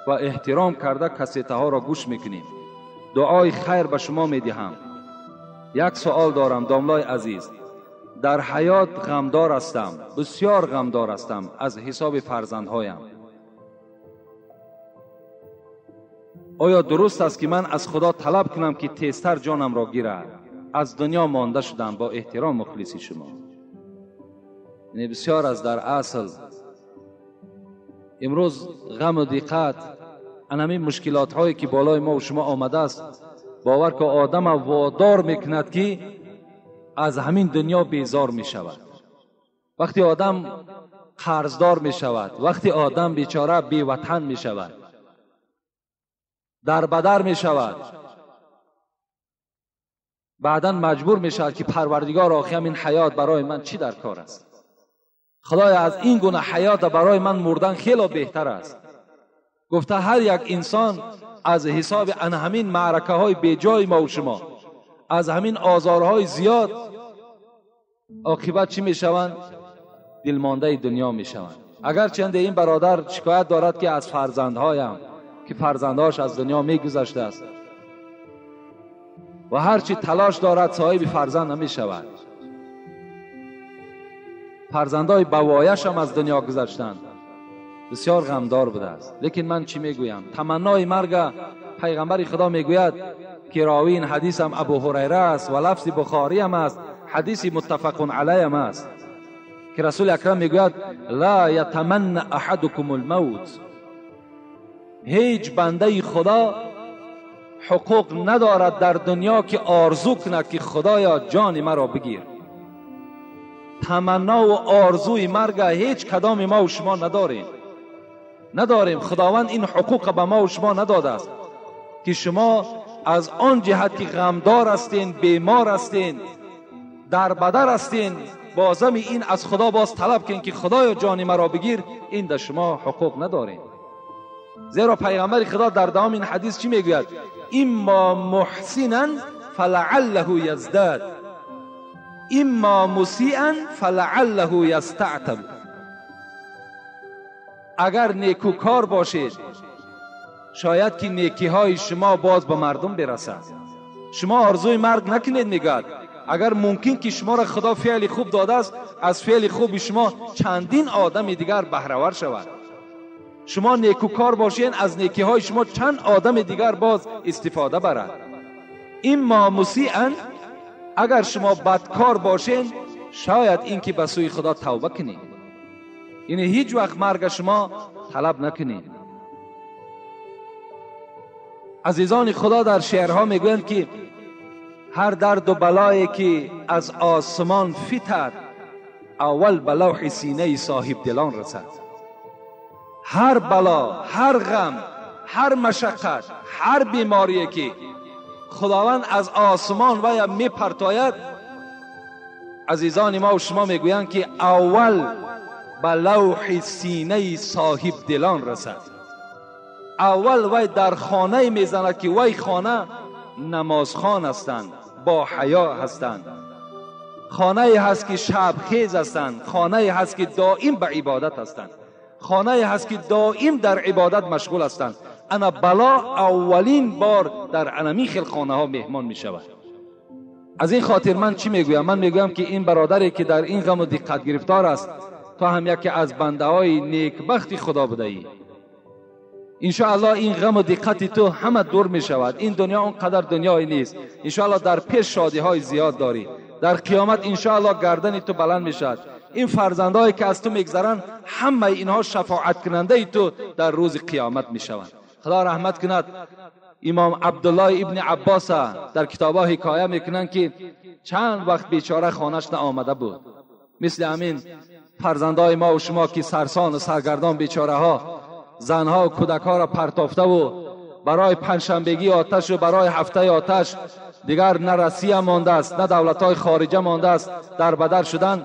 S1: و احترام کرده کسیته ها را گوش میکنیم. دعای خیر به شما میدهم. یک سوال دارم داملای عزیز. در حیات غمدار هستم، بسیار غمدار هستم از حساب فرزندهایم. آیا درست است که من از خدا طلب کنم که تیزتر جانم را گیرد؟ از دنیا مانده شدم. با احترام مخلصی شما. یعنی بسیار از در اصل امروز غم و دقت همین مشکلات هایی که بالای ما و شما آمده است، باور که آدم وادار میکند که از همین دنیا بیزار می شود. وقتی آدم قرضدار می شود، وقتی آدم بیچاره بی وطن می شود، در بدر می شود، بعدا مجبور می شود که پروردگار آخه این حیات برای من چی در کار است؟ خدای از این گونه حیات برای من مردن خیلی بهتر است. گفته هر یک انسان از حساب ان همین معرکه های بیجای ما و شما، از همین آزارهای زیاد، عاقبت چی می شوند؟ دلمانده دنیا می شوند. اگرچه این برادر شکایت دارد که از فرزندهایم که فرزندهاش از دنیا می گذشته است و هرچی تلاش دارد صاحب فرزند نمی شود. فرزندهای بوایش هم از دنیا گذشتند، بسیار غمدار بوده است. لیکن من چی میگویم؟ تمنای مرگ پیغمبر خدا میگوید که راوی این حدیث هم ابو هریره است و لفظ بخاری هم است، حدیث متفق علیه هم است، که رسول اکرم میگوید لا یتمنى احدکم الموت. هیچ بنده خدا حقوق ندارد در دنیا که آرزو کند که خدایا جان مرا بگیر. تمنا و آرزوی مرگ هیچ کدام ما و شما نداریم. خداوند این حقوق به ما و شما نداده است که شما از آن جهت که غمدار هستین، بیمار هستین، در بدر هستین، بازم این از خدا باز طلب کن که خدایا جان مرا بگیر، این در شما حقوق ندارین. زیرا پیغمبر خدا در دوام این حدیث چی میگوید؟ اما محسنا فلعله یزداد. اما مسیئا فلعله یستعتب. اگر نیکوکار باشید شاید که نیکی های شما باز به مردم برسد. شما آرزوی مرگ نکنید. میگد اگر ممکن که شما را خدا فعل خوب داده است، از فعل خوب شما چندین آدم دیگر بهره ور شود. شما نیکوکار باشین، از نیکی های شما چند آدم دیگر باز استفاده برد. اما مسیئا، اگر شما بدکار باشین شاید اینکه به سوی خدا توبه کنید. یعنی هیچ وقت مرگ شما طلب نکنید. عزیزان خدا در شعرها میگویند که هر درد و بلایی که از آسمان فتد، اول به لوح سینه صاحب دلان رسد. هر بلا، هر غم، هر مشقت، هر بیماری که خداوند از آسمان و یا میپرتاید، عزیزان ما و شما میگویند که اول به لوح سینه صاحب دلان رسد. اول وی در خانه میزند که وی خانه نمازخوان هستند، با حیا هستند، خانه هست که شبخیز هستند، خانه هست که دائم به عبادت هستند، خانه هست که دائم در عبادت مشغول هستند. انا بلا اولین بار در انمی خیل خانه ها مهمان می شود. از این خاطر من چی میگویم؟ من میگویم که این برادری که در این غم و دقت گرفتار است، تو هم یکی از بنده های نیکبخت خدا بوده ای. انشاءالله این غم و دقت تو همه دور می شود. این دنیا اونقدر دنیایی نیست. انشاءالله در پیش شادی های زیاد داری. در قیامت انشاءالله گردن تو بلند می شود. این فرزندهایی که از تو میگذرند همه اینها شفاعت کننده تو در روز قیامت می شوند. خدا رحمت کند امام عبدالله ابن عباس در کتاب‌ها حکایه میکنند که چند وقت بیچاره خانه‌اش نآمده بود. مثل همین فرزندای ما و شما که سرسان و سرگردان بیچاره ها، زنها و کودک ها را پرتافته و برای پنجشنبگی آتش و برای هفته آتش دیگر نه رسیه مانده است نه دولت های خارجه مانده است، در بدر شدن.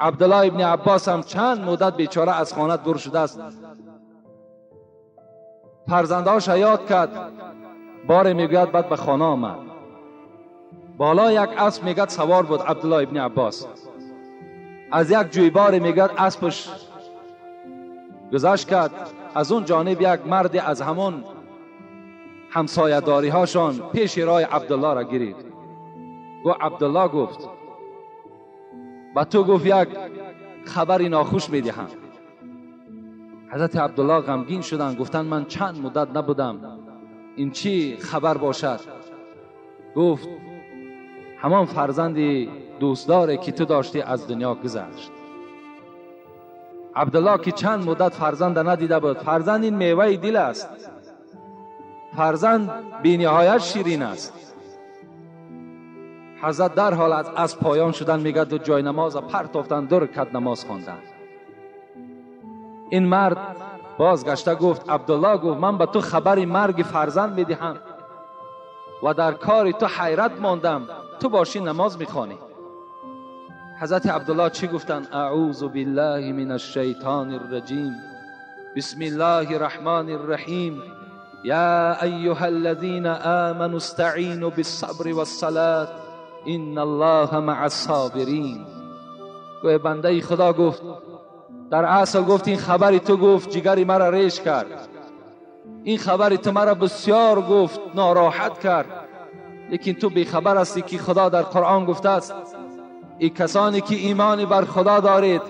S1: عبدالله ابن عباس هم چند مدت بیچاره از خانه دور شده است. فرزندهاش یاد کرد، باره میگوید بعد به خانه آمد. بالا یک اسب میگد سوار بود عبدالله ابن عباس. از یک جویبار میگد اسبش گذشت کرد. از اون جانب یک مرد از همون همسایه داری هاشان پیش راه عبدالله را گرفت. گفت عبدالله، گفت و تو گفت یک خبری ناخوش میدهم. حضرت عبدالله غمگین شدند، گفتند من چند مدت نبودم، این چی خبر باشد؟ گفت همان فرزندی دوستداره که تو داشتی از دنیا گذشت. عبدالله که چند مدت فرزند ندیده بود، فرزند این میوه دل است، فرزند بی نهایت شیرین است. حضرت در حال از پایان شدن میگد و جای نماز پرتافتن، 2 رکعت نماز خواندن. این مرد بازگشته گفت عبدالله، گفت من به تو خبر مرگ فرزند میدهم و در کار تو حیرت ماندم، تو باشی نماز میخوانی. حضرت عبدالله چی گفتن؟ اعوذ بالله من الشیطان الرجیم، بسم الله الرحمن الرحیم، یا ایها الذین آمنوا استعینوا بالصبر والصلاة ان الله مع الصابرین. گوه بنده خدا گفت در اصل گفت این خبری تو گفت جگری مرا ریش کرد، این خبری تو مرا بسیار گفت ناراحت کرد، لیکن تو بیخبر هستی که خدا در قرآن گفته است ای کسانی که ایمان بر خدا دارید،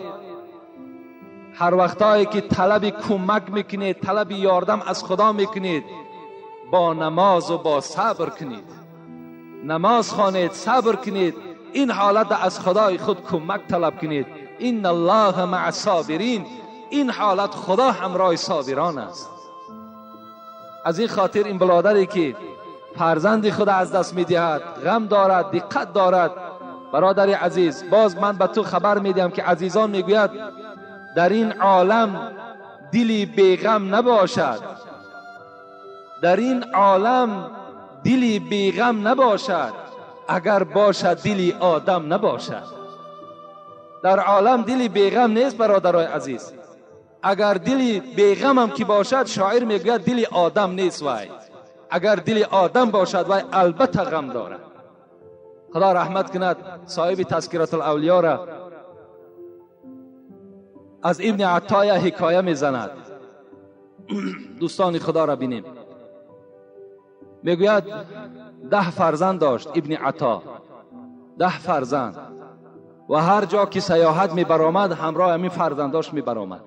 S1: هر وقتایی که طلب کمک میکنید، طلب یاردم از خدا میکنید، با نماز و با صبر کنید، نماز خوانید، صبر کنید، این حالت از خدای خود کمک طلب کنید. ان الله مع الصابرین، این حالت خدا همراه صابران است. از این خاطر این برادری که فرزند خود از دست میدهد، غم دارد، دقت دارد، برادر عزیز باز من به تو خبر میدهم که عزیزان میگوید در این عالم دلی بیغم نباشد، در این عالم دلی بیغم نباشد، اگر باشد دلی آدم نباشد. در عالم دلی بیغم نیست برادرای عزیز، اگر دلی بیغم هم که باشد، شاعر میگوید دلی آدم نیست وای، اگر دلی آدم باشد وای البته غم دارد. خدا رحمت کند صاحب تذکرة الاولیا را از ابن عطا حکایه میزند. دوستان خدا را بینیم. میگوید 10 فرزند داشت ابن عطا، 10 فرزند، و هر جا که سیاحت می برآمد همراه همین فرزنداش می برآمد.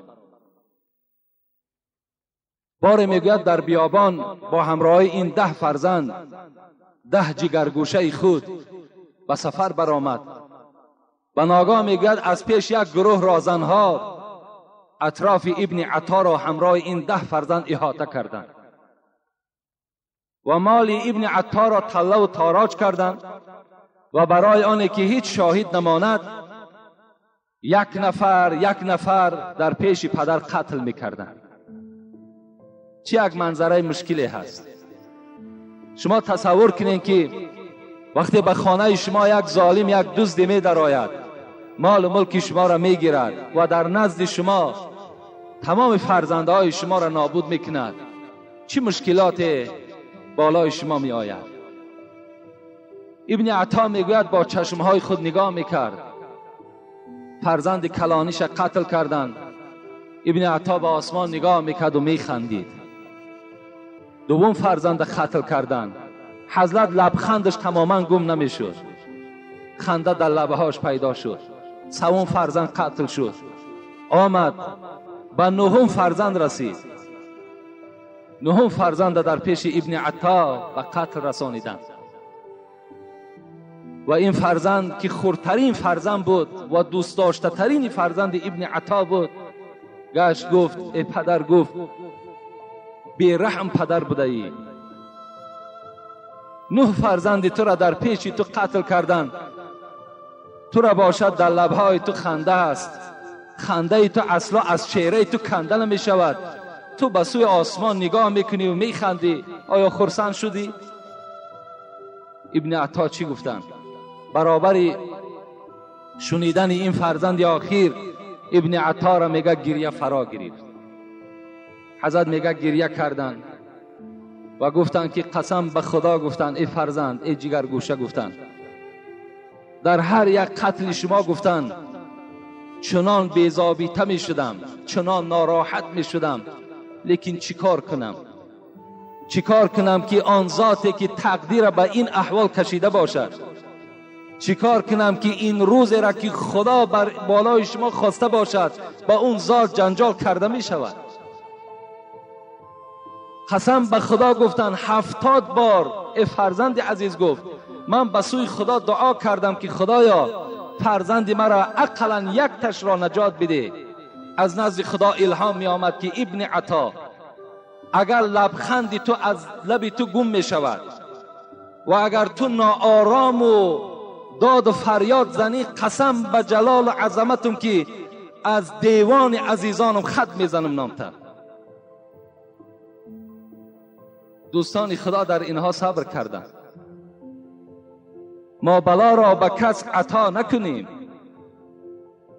S1: باره میگوید در بیابان با همراه این 10 فرزند، 10 جگرگوشه خود به سفر برآمد. و ناگاه میگوید از پیش یک گروه رازنها اطراف ابن عطا را همراه این 10 فرزند احاطه کردند و مال ابن عطا را طله و تاراج کردند و برای آنی که هیچ شاهد نماند یک نفر یک نفر در پیش پدر قتل میکردند. چه یک منظره مشکلی هست. شما تصور کنین که وقتی به خانه شما یک ظالم، یک دزد می درآید، مال و ملک شما را میگیرد و در نزد شما تمام فرزندهای شما را نابود میکند، چه مشکلات بالای شما می آید. ابن عطا میگوید با چشمهای خود نگاه میکرد، فرزند کلانیش قتل کردند. ابن عطا به آسمان نگاه میکرد و میخندید. دوم فرزند قتل کردند، حضرت لبخندش تماما گم نمیشد، خنده در لبهاش پیدا شد. سوم فرزند قتل شد، آمد به نهم فرزند رسید. نهم فرزند در پیش ابن عطا به قتل رسانیدند و این فرزند که خردترین فرزند بود و دوست داشته ترین فرزند ابن عطا بود، گشت گفت ای پدر، گفت بی رحم پدر بوده ای، 9 فرزند تو را در پیش تو قتل کردند، تو را باشد در لبهای تو خنده است، خنده تو اصلا از چهره تو کنده نمی شود، تو به سوی آسمان نگاه میکنی و میخندی، آیا خرسند شدی؟ ابن عطا چی گفتند؟ برابر شنیدن این فرزند آخیر ابن عطا را میگه گریه فرا گرفت. حضرت میگه گریه کردند و گفتند که قسم به خدا، گفتند ای فرزند، ای جگرگوشه، گفتند در هر یک قتل شما، گفتند چنان بی‌ضابطه می شدم، چنان ناراحت می شدم، لیکن چیکار کنم، چیکار کنم که آن ذاتی که تقدیر به این احوال کشیده باشد، چیکار کنم که این روز را که خدا بر بالای شما خواسته باشد با اون ذات جنجال کرده می شود. قسم به خدا گفتن 70 بار ای فرزند عزیز، گفت من به سوی خدا دعا کردم که خدایا فرزند مرا اقلا یک تش را نجات بده. از نزد خدا الهام می آمد که ابن عطا اگر لبخند تو از لب تو گم می شود و اگر تو ناآرام و داد و فریاد زنی، قسم به جلال و عظمتم که از دیوان عزیزانم خط میزنم نامتر. دوستان خدا در اینها صبر کردند. ما بلا را به کس عطا نکنیم،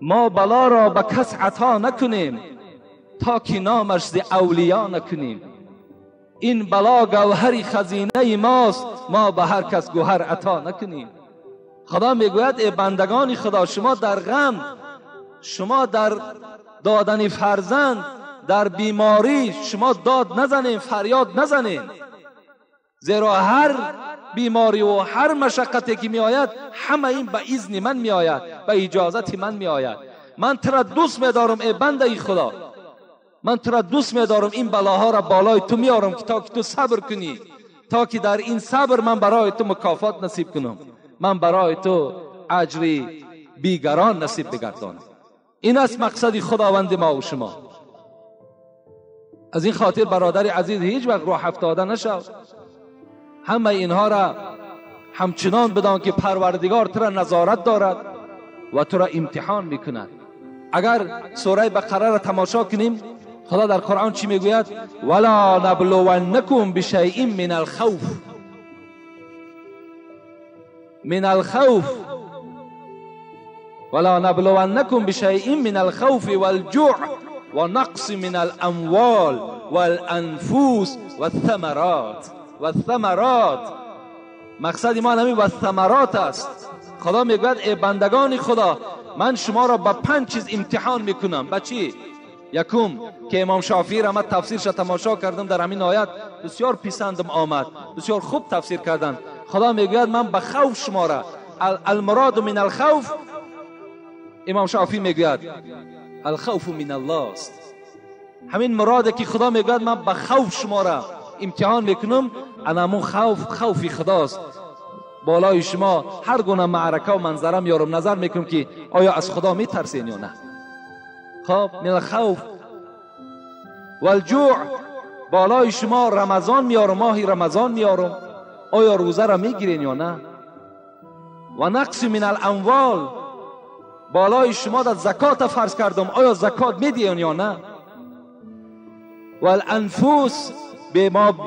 S1: ما بلا را به کس عطا نکنیم تا که نامش ز اولیا نکنیم. این بلا گوهر خزینه ماست، ما به هر کس گوهر عطا نکنیم. خدا میگوید ای بندگان خدا، شما در غم، شما در دادن فرزند، در بیماری، شما داد نزنین، فریاد نزنین، زیرا هر بیماری و هر مشقتی که می آید همه این به اذن من می آید، به اجازت من می آید. من تو را دوست می دارم ای بنده خدا، من تو را دوست می دارم، این بلاها را بالای تو می آرم که تا که تو صبر کنی، تا که در این صبر من برای تو مکافات نصیب کنم، من برای تو اجری بیگران نصیب بگردانم. این است مقصد خداوند ما و شما. از این خاطر برادر عزیز هیچ وقت روح افتاده نشو. همه اینها را همچنان بدان که پروردگار تو را نظارت دارد و تو را امتحان میکند. اگر سوره بقره را تماشا کنیم، خدا در قرآن چی میگوید؟ ولا نبلونکم بشیء من الخوف، من الخوف، ولا نبلونکم بشیء من الخوف والجوع ونقص من الاموال والانفس والثمرات. والثمرات، مقصد ما نمی والثمرات است. خدا میگوید ای بندگان خدا، من شما را با 5 چیز امتحان میکنم. با چی؟ یکم که امام شافعی را من تفسیرش تماشا کردم در همین آیت، بسیار پسندم آمد، بسیار خوب تفسیر کردن. خدا میگوید من به خوف شما را، المراد من الخوف، امام شافعی میگوید الخوف من الله است. همین مراده که خدا میگوید من به خوف شما را امتحان میکنم، انمون خوف خوفی خداست. بالای شما هر گونه معرکه و منظره میارم، نظر میکنم که آیا از خدا میترسین یا نه. خب من الخوف والجوع، بالای شما رمضان میارم، ماهی رمضان میارم، آیا روزه را میگیرین یا نه. و نقص من الاموال، بالای شما در زکات فرض کردم، آیا زکات میدین یا نه. و الانفس،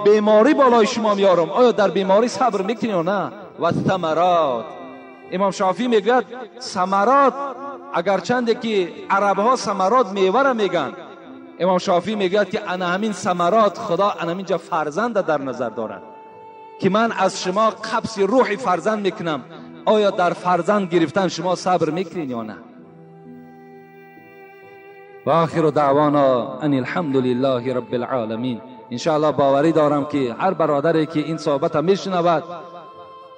S1: بیماری بالای شما میارم، آیا در بیماری صبر میکنین یا نه. و ثمرات، امام شافعی میگوید ثمرات، اگرچند که عرب ها ثمرات میوه را میگن، امام شافعی میگوید که انا همین ثمرات خدا انا همینجا فرزند در نظر دارد که من از شما قبض روح فرزند میکنم، آیا در فرزند گرفتن شما صبر میکنین یا نه. و آخر دعوانا ان الحمد لله رب العالمین. انشاءالله باوری دارم که هر برادری که این صحبت میشنود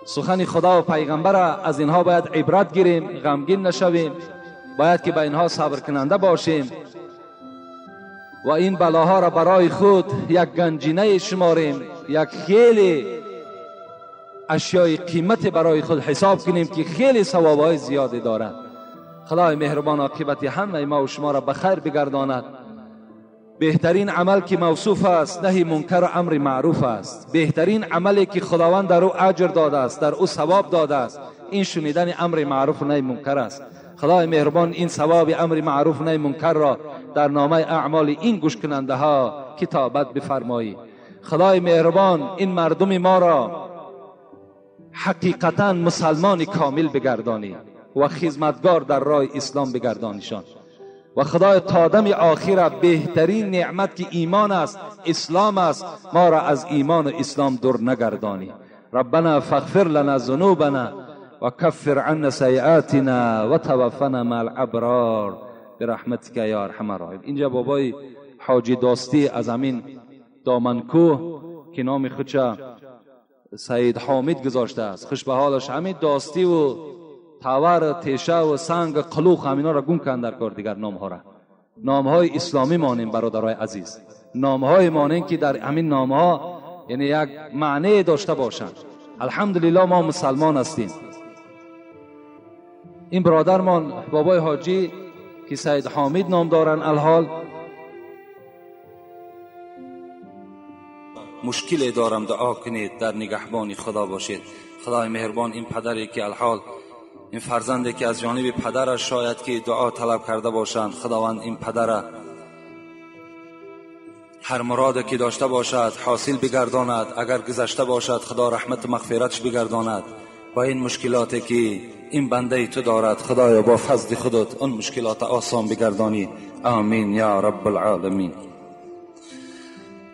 S1: سخن خدا و پیغمبر، از اینها باید عبرت گیریم، غمگین نشویم، باید که به اینها صبر کننده باشیم و این بلاها را برای خود یک گنجینه شماریم، یک خیلی اشیای قیمت برای خود حساب کنیم که خیلی ثوابهای زیادی دارد. خدای مهربان عاقبت همه ما و شما را به خیر بگرداند. بهترین عمل که موصوف است نهی منکر و امر معروف است. بهترین عملی که خداوند در او اجر داده است، در او ثواب داده است، این شنیدن امر معروف و نهی منکر است. خدای مهربان این ثواب امر معروف و نهی منکر را در نامه اعمال این گوش کننده ها کتابت بفرمایی. خدای مهربان این مردم ما را حقیقتا مسلمان کامل بگردانی و خدمتگار در راه اسلام بگردانیشان. و خدای تا دم آخر بهترین نعمت که ایمان است، اسلام است، ما را از ایمان و اسلام دور نگردانی. ربنا فاغفر لنا ذنوبنا و کفر عنا سیئاتنا و توفنا مع الابرار برحمتک یا ارحم الراحمین. اینجا بابای حاجی داستی از همین دامنکوه که نام خودش سید حامد گذاشته است، خوش به حالش، همین داستی و تاور، تیشه و سنگ، قلوخ، همینا را گم کن در کار دیگر نام ها را. نام های اسلامی مانیم برادرای عزیز، نام های مانیم که در همین نام ها یعنی یک معنی داشته باشند. الحمدلله ما مسلمان هستیم. این برادرمان بابای حاجی که سید حامد نام دارن، الحال مشکل دارم، دعا کنید، در نگهبانی خدا باشید. خدای مهربان این پدری که الحال این فرزندی که از جانب پدرش شاید که دعا طلب کرده باشند، خداوند این پدر هر مراد که داشته باشد حاصل بگرداند، اگر گذشته باشد خدا رحمت و مغفرتش بگرداند. با این مشکلاتی که این بنده تو دارد، خدایا با فضل خودت اون مشکلات آسان بگردانی. آمین یا رب العالمین.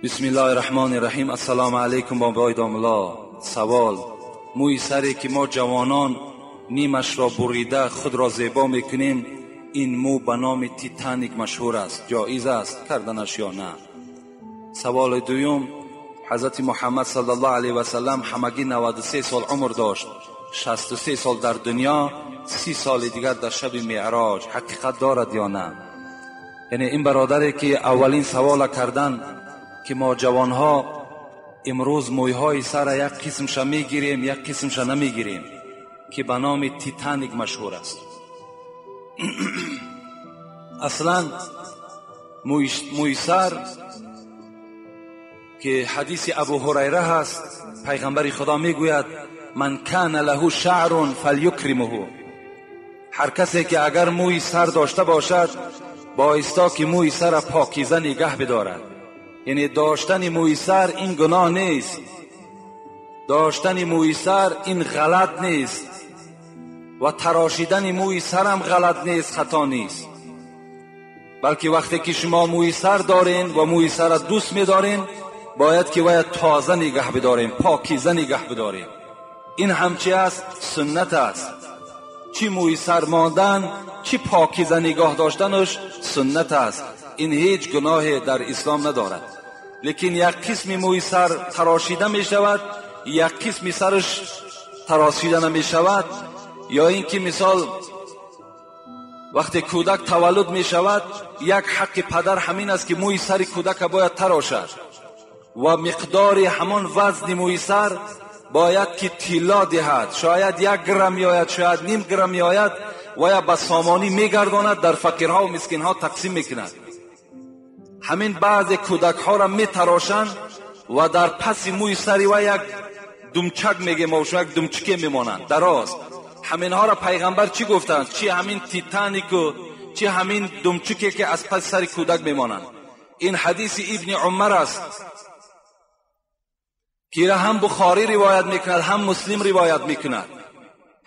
S1: بسم الله الرحمن الرحیم. السلام علیکم بابای داملا. سوال: موی سری که ما جوانان نیمش را بریده خود را زیبا میکنیم، این مو به نام تیتانیک مشهور است، جایز است کردنش یا نه؟ سوال دوم: حضرت محمد صلی الله علیه و سلم همگی 93 سال عمر داشت، 63 سال در دنیا، 30 سال دیگر در شب معراج، حقیقت دارد یا نه؟ یعنی این برادری که اولین سوال کردن که ما جوانها امروز مویهای سر یک قسمش میگیریم یک قسمش نمیگیریم که به نام تیتانیک مشهور است. اصلا موی سر که حدیث ابو هریره هست، پیغمبر خدا میگوید من کان له شعر فلیکرمه، هر کسی که اگر موی سر داشته باشد بایستا که موی سر پاکیزه نگه بدارد. یعنی داشتن موی سر این گناه نیست، داشتن موی سر این غلط نیست و تراشیدن موی سر هم غلط نیست، خطا نیست، بلکه وقتی که شما موی سر دارین و موی سر دوست می‌دارین باید که باید تازه نگه بداریم، پاکیزه نگه بداریم. این همچی است، سنت است. چی موی سر ماندن، چی پاکیزه نگاه داشتنش سنت است. این هیچ گناه در اسلام ندارد. لیکن یک قسم موی سر تراشیده می شود، یک قسم سرش تراشیده نمی شود. یا اینکه مثال وقتی کودک تولد می شود، یک حق پدر همین است که موی سر کودک باید تراشد و مقدار همان وزن موی سر باید که طلا دهد. شاید 1 گرم میآید، شاید نیم گرم میآید و یا به سامانی میگرداند، در فقیرها و مسکینها تقسیم میکند. همین بعض کودک ها را میتراشند و در پس موی سری و یک دمچک میگه و یک دمچکه میمانند دراز. همینها را پیغمبر چی گفتند؟ چی همین تیتانیک و چی همین دمچکه که از پس سر کودک میمانند. این حدیث ابن عمر است که هم بخاری روایت میکند هم مسلم روایت میکند.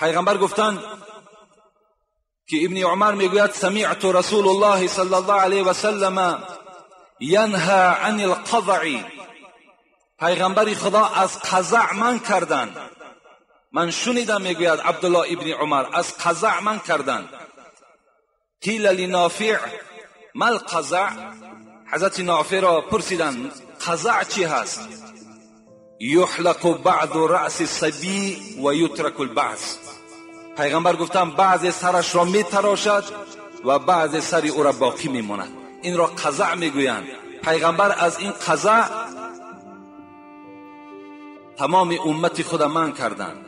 S1: پیغمبر گفتند که ابن عمر میگوید سمعت رسول الله صلی الله علیه و سلم ینها عن القضع. پیغمبر خدا از قضع من کردند. من شنیدم میگوید عبدالله ابن عمر از قضع من کردند. قیل لنافع ما القضع؟ حضرت نافع را پرسیدند قضع چی هست؟ یحلق بعض رأس الصبی و یترک البعض. پیغمبر گفتند بعض سرش را میتراشد و بعض سر او را باقی میماند. این را قضع میگویند. پیغمبر از این قضع تمام امت خود من کردند.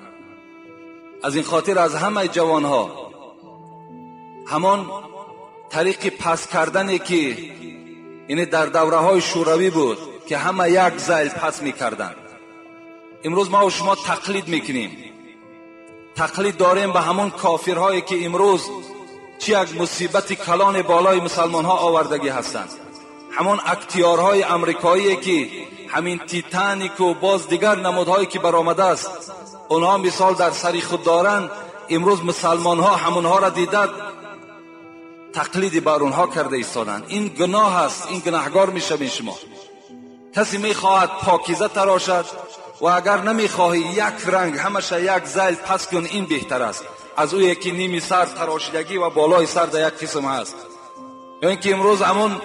S1: از این خاطر از همه جوانها همان طریق پس کردنی که این در دوره های شوروی بود که همه یک زیل پس میکردند، امروز ما و شما تقلید میکنیم. تقلید داریم به همان کافرهایی که امروز چی یک مصیبت کلان بالای مسلمان ها آوردگی هستند. همان اکتیارهای امریکایی که همین تیتانیک و باز دیگر نمودهایی که برآمده است، اونها مثال در سری خود دارند. امروز مسلمان ها همونها را دیدند تقلیدی بر اونها کرده ایستادند. این گناه است، این گناهگار میشوین شما. کسی میخواهد پاکیزه تراشد و اگر نمیخواهی یک رنگ همشه یک زیل پس کن، این بهتر است از او یکی نیمی سر تراشیدگی و بالای سر در یک قسم هست. یا اینکه امروز همون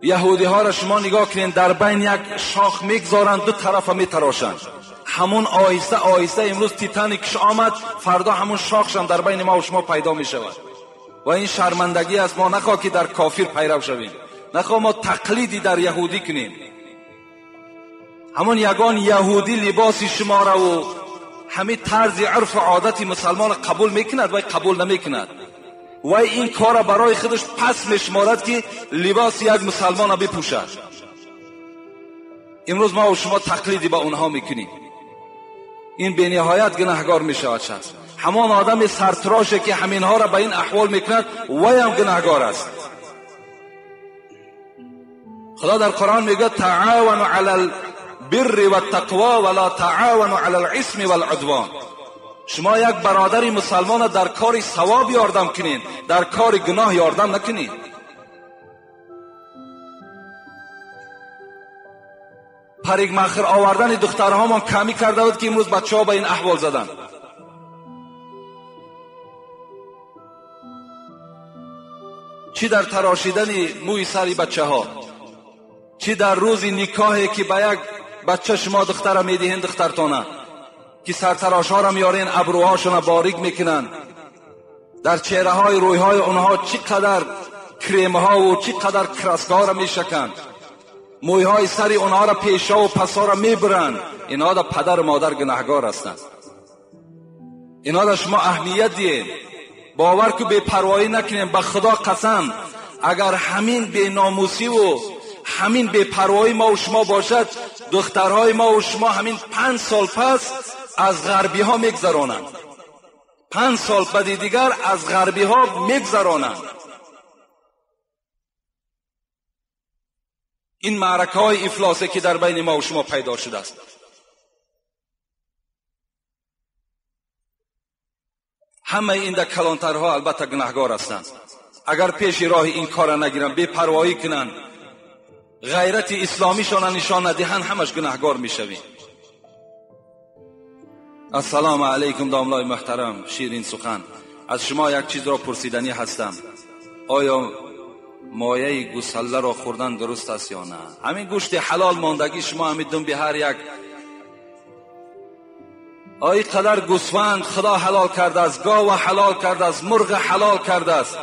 S1: یهودی ها را شما نگاه کنین، در بین یک شاخ میگذارند، دو طرف میتراشند. همون آهسته آهسته امروز تیتانیکش آمد، فردا همون شاخش هم در بین ما و شما پیدا میشود. و این شرمندگی است. ما نخواه که در کافر پیرو شویم، نخواه ما تقلیدی در یهودی کنیم. همون یگان یهودی لباس شما را و همه طرز عرف و عادت مسلمان قبول میکند و قبول نمیکند و این کار برای خودش پس میشمارد که لباس یک مسلمان را بپوشد. امروز ما و شما تقلیدی با اونها میکنیم. این به نهایت گناهگار میشود شخص. همان آدم سرتراشه که همینها را به این احوال میکند وی هم گناهگار است. خدا در قرآن میگه تعاونوا علی البر والتقوا ولا تعاونوا علی الاثم والعدوان. شما یک برادر مسلمان در کار ثواب یاردم کنین، در کار گناه یاردم نکنین. پریگ مخر آوردن دخترهامان کمی کرده بود که امروز بچه ها به این احوال زدن. چی در تراشیدن موی سری بچه ها، چی در روز نکاحی که به یک بچه شما دختر میدهین، دخترتانه که سرتراش ها را میارین، ابروهاشون را باریک میکنن، در چهره های روی های اونها چی قدر کریم ها و چی قدر کرسک ها را میشکن، موی های سری اونها را پیشا و پسا را میبرن. اینها در پدر و مادر گناهگار هستند. اینها را شما اهمیت دیین، باور که بی پروایی نکنیم. به خدا قسم اگر همین بی ناموسی و همین بی پروایی ما و شما باشد، دخترهای ما و شما همین 5 سال پس از غربی ها میگذرانند. 5 سال بعد دیگر از غربی ها میگذرانند. این معرکه های افلاسه که در بین ما و شما پیدا شده است. همه این در کلانترها البته گناهگار هستند. اگر پیش راه این کار نگیرن، بی پروایی کنند، غیرت اسلامیشان نشان ندهند، همش گناهگار میشویم. Ассалому алайкум домлаи муҳтарам ширин сухан. Аз шумо як чизро пурсиданӣ ҳастам. Оё мояи гусалларо хӯрдан дуруст аст ё на? Ҳамин гӯшти ҳалол мондагӣ шумо ҳамин думби ҳар як ой қадар гӯсфанд Худо ҳалол кардааст, гова ҳалол кардааст, мурғ ҳалол кардааст.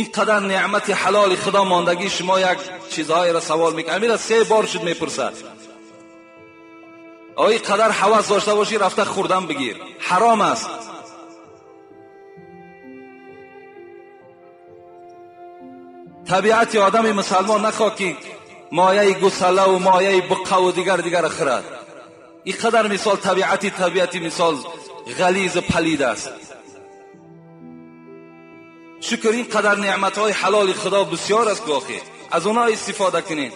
S1: Ин қадар неъмати ҳалоли Худо мондагӣ шумо як чизҳоеро савол мекунед. Ҳаминро се бор шуд мепурсад. Ой қадар ҳавас дошта бошӣ рафта хӯрдан бигир. Ҳаром аст. Табиати одами мусалмон нахоҳ ки мояи гусаллаву мояи буққаву дигар дигар хӯрад. Ин қадар мисол табиати мисол ғализу палид аст. Шукр ин қадар неъматҳои ҳалоли Худо бисёр аст гоҳе. Аз онҳо истифода кунед.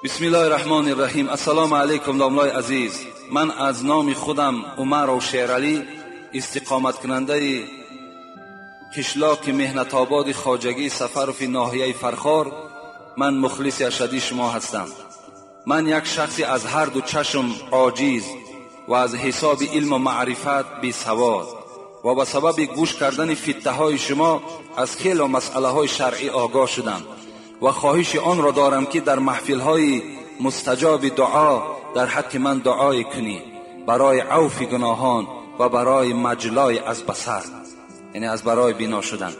S1: Бисмиллоҳи раҳмони раҳим. Ассалому алайкум домлои азиз. Ман аз номи худам Умаров Шералӣ, истиқоматкунандаи қишлоқи Меҳнатободи Хоҷагии Сафарови ноҳияи Фархор, ман мухлиси ашадии шумо ҳастам. Ман як шахси аз ҳар ду чашм оҷиз ва аз ҳисоби илму маърифат бесавод ва ба сабаби гӯш кардани фиттаҳои шумо аз хело масъалаҳои шаръӣ огоҳ шудам ва хоҳиши онро дорам ки дар маҳфилҳои мустаҷоби дуо дар ҳаққи ман дуое кунӣ барои авфи гуноҳон ва барои маҷлои аз басар, яъне аз барои бино шудан.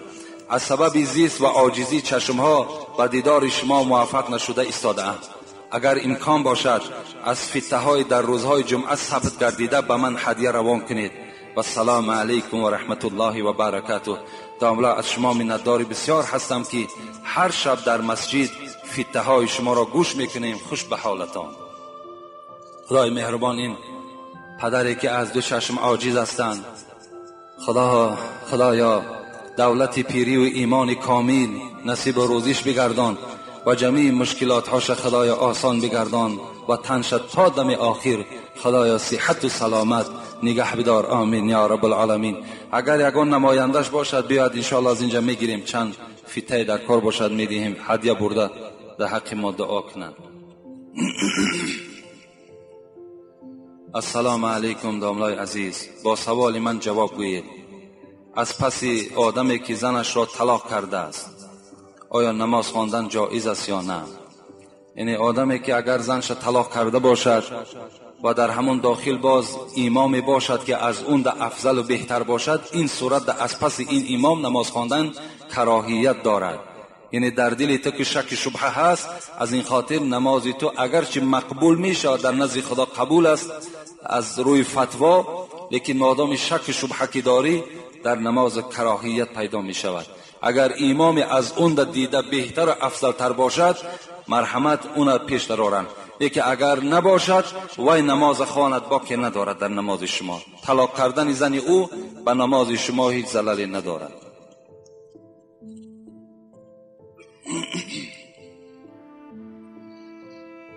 S1: Аз сабаби зист ва оҷизии чашмҳо ба дидори шумо муваффақ нашуда истодаам. Агар имкон бошад аз фиттаҳои дар рӯзҳои ҷумъа сабт гардида ба ман ҳадя равон кунед. Вассалому алайкум ва раҳматуллоҳи ва баракатуҳ. Домла, аз шумо миннатдори бисёр ҳастам ки ҳар шаб дар масҷид фиттаҳои шуморо гӯш мекунем. Хуш ба ҳолатон. Худои меҳрубон ин падаре ки аз ду чашм оҷиз ҳастанд, Худоё давлати пирӣ ва имони комил насибу рӯзиш бигардон ва ҷамеи мушкилотҳоша Худоё осон бигардон ва танша то дами охир Худоё сиҳату саломат нигаҳ бидор. Амин ё раббулъоламин. Агар ягон намояндаш бошад биёяд, иншоалло аз инҷа мегирем, чанд фиттае дар кор бошад медиҳем, ҳадя бурда дар ҳаққи мо дуо кунанд. Ассалому алайкум домлаи азиз. Бо саволи ман ҷавоб гӯед. Аз паси одаме ки занашро талоқ кардааст, оё намоз хондан ҷоиз аст ё на? Яъне одаме ки агар занша талоқ карда бошад ва дар ҳамон дохил боз имоме бошад ки аз он да афзалу беҳтар бошад, ин сурат да аз паси ин имом намоз хондан кароҳият дорад. Яъне дар дили ту ки шаки шубҳа ҳаст, аз ин хотир намози ту агарчи мақбул мешавад, дар назди Худо қабул аст аз рӯи фатво, лекин модоми шаки шубҳа ки дорӣ дар намоз кароҳият пайдо мешавад. Агар имоме аз он да дида беҳтару афзалтар бошад, марҳамат уна пеш дароранд. Лекин агар набошад, вай намоз хонад, боке надорад дар намози шумо. Талоқ кардани зани ӯ ба намози шумо ҳеҷ залале надорад.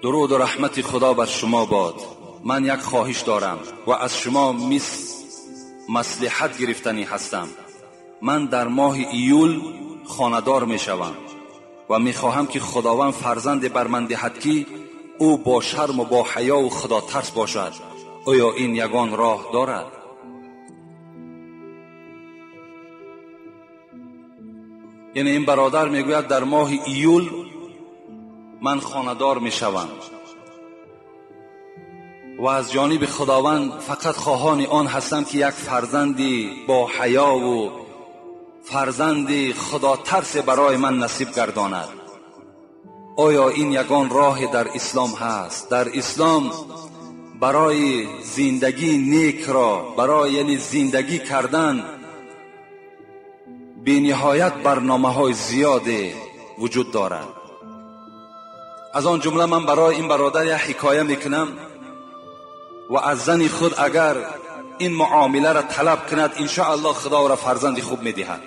S1: Дуруду раҳмати Худо бар шумо бод. Ман як хоҳиш дорам ва аз шумо маслиҳат гирифтанӣ ҳастам. Ман дар моҳи июл хонадор мешавам ва мехоҳам ки Худованд фарзанде бар ман диҳад ки ӯ бо шарму бо ҳаёву худотарс бошад. Оё ин ягон роҳ дорад? Яъне ин бародар мегӯяд дар моҳи июл ман хонадор мешавам ва аз ҷониби Худованд фақат хоҳони он ҳастам ки як фарзанди бо ҳаёву фарзанди худотарсе барои ман насиб гардонад. Оё ин ягон роҳе дар ислом ҳаст? Дар ислом барои зиндагии некро, барои яъне зиндагӣ кардан бениҳоят барномаҳои зиёде вуҷуд дорад. Аз он ҷумла ман барои ин бародар як ҳикоя мекунам ва аз зани худ агар ин муомиларо талаб кунад, иншоаллоҳ Худо ӯро фарзанди хуб медиҳад.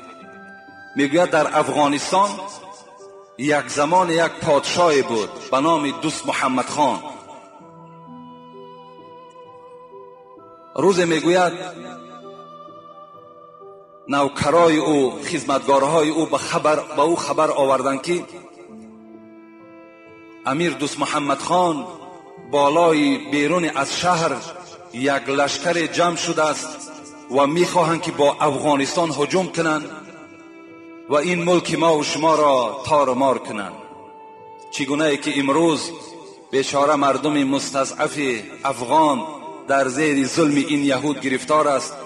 S1: Мегӯяд дар Афғонистон як замон як подшоҳе буд ба номи Дӯст Муҳаммад хон. Рӯзе мегӯяд навкарои ӯ, хизматгорҳои ӯ ба ӯ хабар оварданд ки امیر دوست محمد خان بالای بیرون از شهر یک لشکر جمع شده است و میخواهند که با افغانستان هجوم کنند و این ملک ما و شما را تار و مار کنند. چگونه ای که امروز بیچاره مردم مستضعف افغان در زیر ظلم این یهود گرفتار است،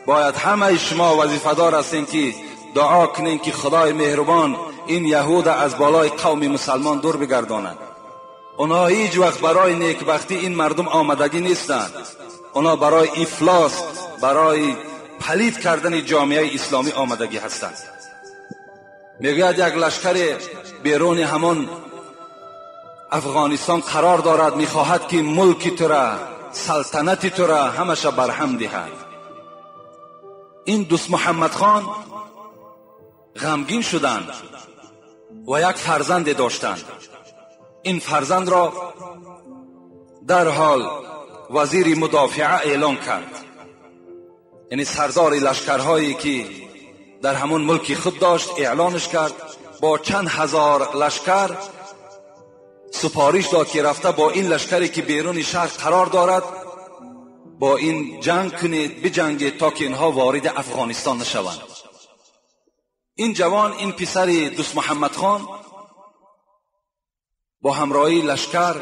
S1: باید همه شما وظیفه‌دار هستین که دعا کنین که خدای مهربان این یهود از بالای قوم مسلمان دور بگرداند. اونها هیچ وقت برای نیکبختی این مردم آمدگی نیستند. اونها برای افلاس، برای پلید کردن جامعه اسلامی آمدگی هستند. میگوید یک لشکر بیرون همان افغانستان قرار دارد، میخواهد که ملک تو را، سلطنت تو را همش برهم دهد. این دوست محمد خان غمگین شدند و یک فرزند داشتند. این فرزند را در حال وزیر مدافعه اعلان کرد، یعنی سردار لشکرهایی که در همون ملک خود داشت اعلانش کرد. با چند هزار لشکر سپارش داد که رفته با این لشکری که بیرون شهر قرار دارد با این جنگ کنید، بجنگید تا که اینها وارد افغانستان نشوند. این جوان، این پسر دوست محمد خان با همراهی لشکر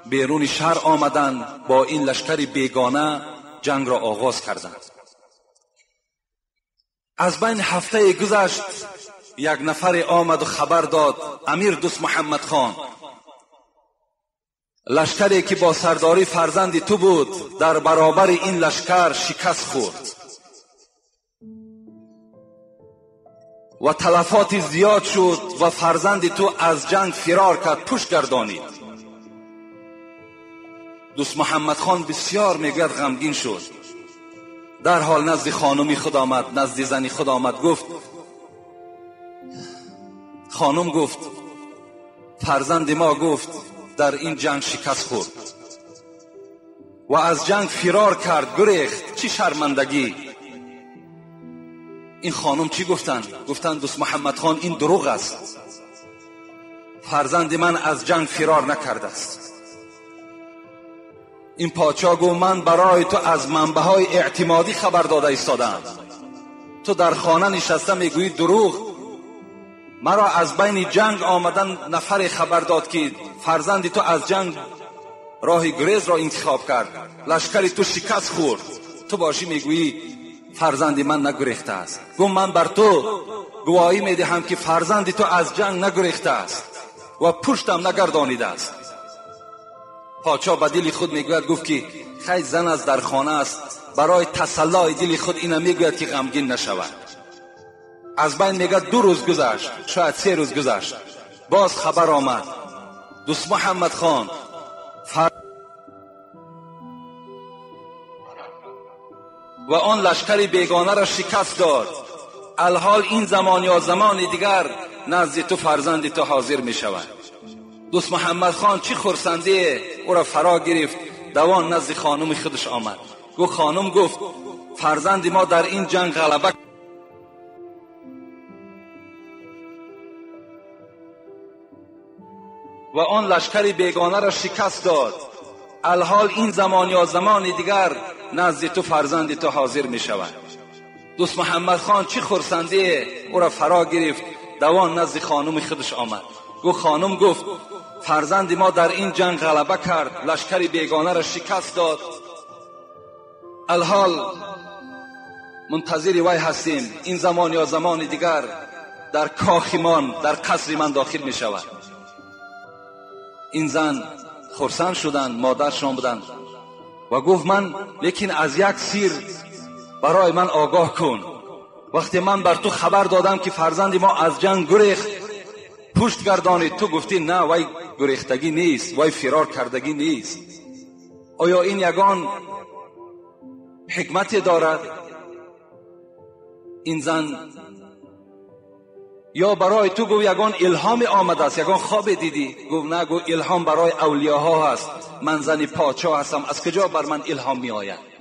S1: بیرون شهر آمدند، با این لشکر بیگانه جنگ را آغاز کردند. از بین هفته گذشت، یک نفر آمد و خبر داد امیر دوست محمد خان، لشکری که با سرداری فرزند تو بود در برابر این لشکر شکست خورد و تلفات زیاد شد و فرزند تو از جنگ فرار کرد، پشت گردانید. دوست محمد خان بسیار میگوید غمگین شد. در حال نزد خانمی خود آمد، نزد زنی خود آمد، گفت خانم، گفت فرزند ما، گفت در این جنگ شکست خورد و از جنگ فرار کرد، گریخت، چه شرمندگی. این خانم چی گفتند؟ گفتند دوست محمد خان این دروغ است، فرزند من از جنگ فرار نکرده است. این پادشاه گفت من برای تو از منبع‌های اعتمادی خبر داده ایستادم، تو در خانه نشسته میگویی دروغ. مرا از بین جنگ آمدن نفر خبر داد که فرزند تو از جنگ راه گریز را انتخاب کرد، لشکر تو شکست خورد، تو باشی میگویی فرزند من نگریخته است. گفت من بر تو گواهی میدهم که فرزند تو از جنگ نگریخته است و پشتم نگردانیده است. پادشاه به دل خود میگوید، گفت که خیلی زن از در خانه است، برای تسلای دل خود اینو میگوید که غمگین نشود. از بین میگه 2 روز گذشت، شاید 3 روز گذشت، باز خبر آمد دوست محمد خان و آن لشکر بیگانه را شکست داد. الحال این زمان یا زمان دیگر نزد تو فرزند تو حاضر می شود. دوست محمد خان چی خرسندی او را فرا گرفت، دوان نزد خانم خودش آمد. گفت خانم، گفت فرزند ما در این جنگ غلبه و آن لشکر بیگانه را شکست داد. الحال این زمان یا زمان دیگر نزد تو فرزند تو حاضر می شود. دوست محمد خان چی خرسندی او را فرا گرفت، دوان نزد خانم خودش آمد. گفت خانم، گفت فرزند ما در این جنگ غلبه کرد، لشکر بیگانه را شکست داد. الحال منتظر وی هستیم، این زمان یا زمان دیگر در کاخ من، در قصر من داخل می شود. این زن خرسند شدند، مادرشان بودند و گفت من لیکن از یک سیر برای من آگاه کن. وقتی من بر تو خبر دادم که فرزند ما از جنگ گریخت، پشت گردانید، تو گفتی نه وی گریختگی نیست، وی فرار کردگی نیست. آیا این یگان حکمت دارد؟ این زن یا برای تو گفت یگان الهام آمده است، یگان خواب دیدی؟ گفت نه، گفت الهام برای اولیاها هست، من زن پادشاه هستم، از کجا بر من الهام می آید؟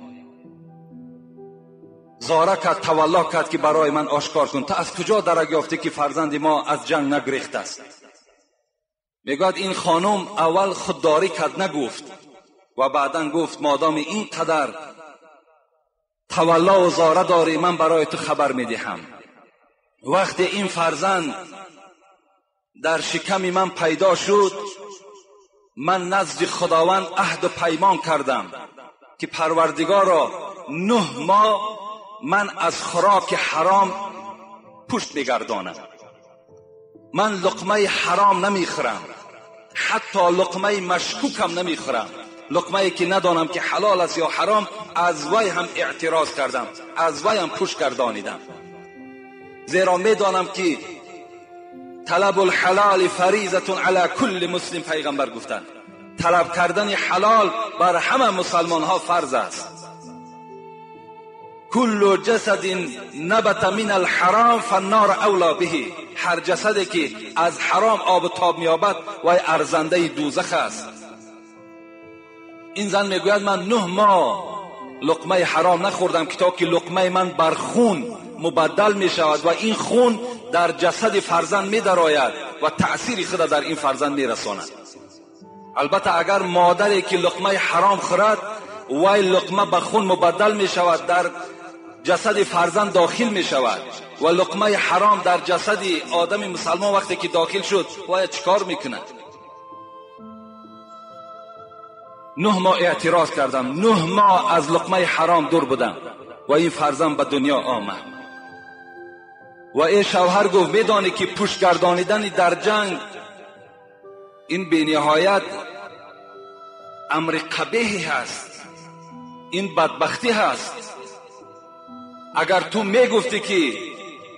S1: زاره کرد، تولا کرد که برای من آشکار کن، تا از کجا درک یافته که فرزند ما از جنگ نگریخته است؟ میگوید این خانم اول خودداری کرد، نگفت، و بعدا گفت مادام این قدر تولا و زاره داری من برای تو خبر میدهم. وقتی این فرزند در شکم من پیدا شد، من نزد خداوند عهد و پیمان کردم که پروردگارا 9 ماه من از خوراک حرام پشت بگردانم، من لقمه حرام نمیخورم، حتی لقمه مشکوکم نمیخورم، لقمه که ندانم که حلال است یا حرام، از وی هم اعتراض کردم، از وی هم پشت گردانیدم، زیرا میدانم که طلب الحلال فریضة علی کل مسلم، پیغمبر گفتند طلب کردن حلال بر همه مسلمان ها فرض است. کل جسد نبت من الحرام فالنار اولا به، هر جسدی که از حرام آب و تاب می‌یابد وی ارزنده دوزخ است. این زن میگوید من 9 ماه لقمه حرام نخوردم که تا که لقمه من بر خون مبدل می شود و این خون در جسد فرزند می درآید و تأثیر خود در این فرزند می رساند. البته اگر مادری که لقمه حرام خورد وی لقمه به خون مبدل می شود، در جسد فرزند داخل می شود و لقمه حرام در جسد آدم مسلمان وقتی که داخل شد وی چیکار میکند؟ 9 ماه اعتراض کردم، 9 ماه از لقمه حرام دور بودم و این فرزند به دنیا آمد. و ای شوهر گفت میدانی که پشت گردانیدن در جنگ این بی نهایت امر قبیحی هست، این بدبختی هست. اگر تو میگفتی که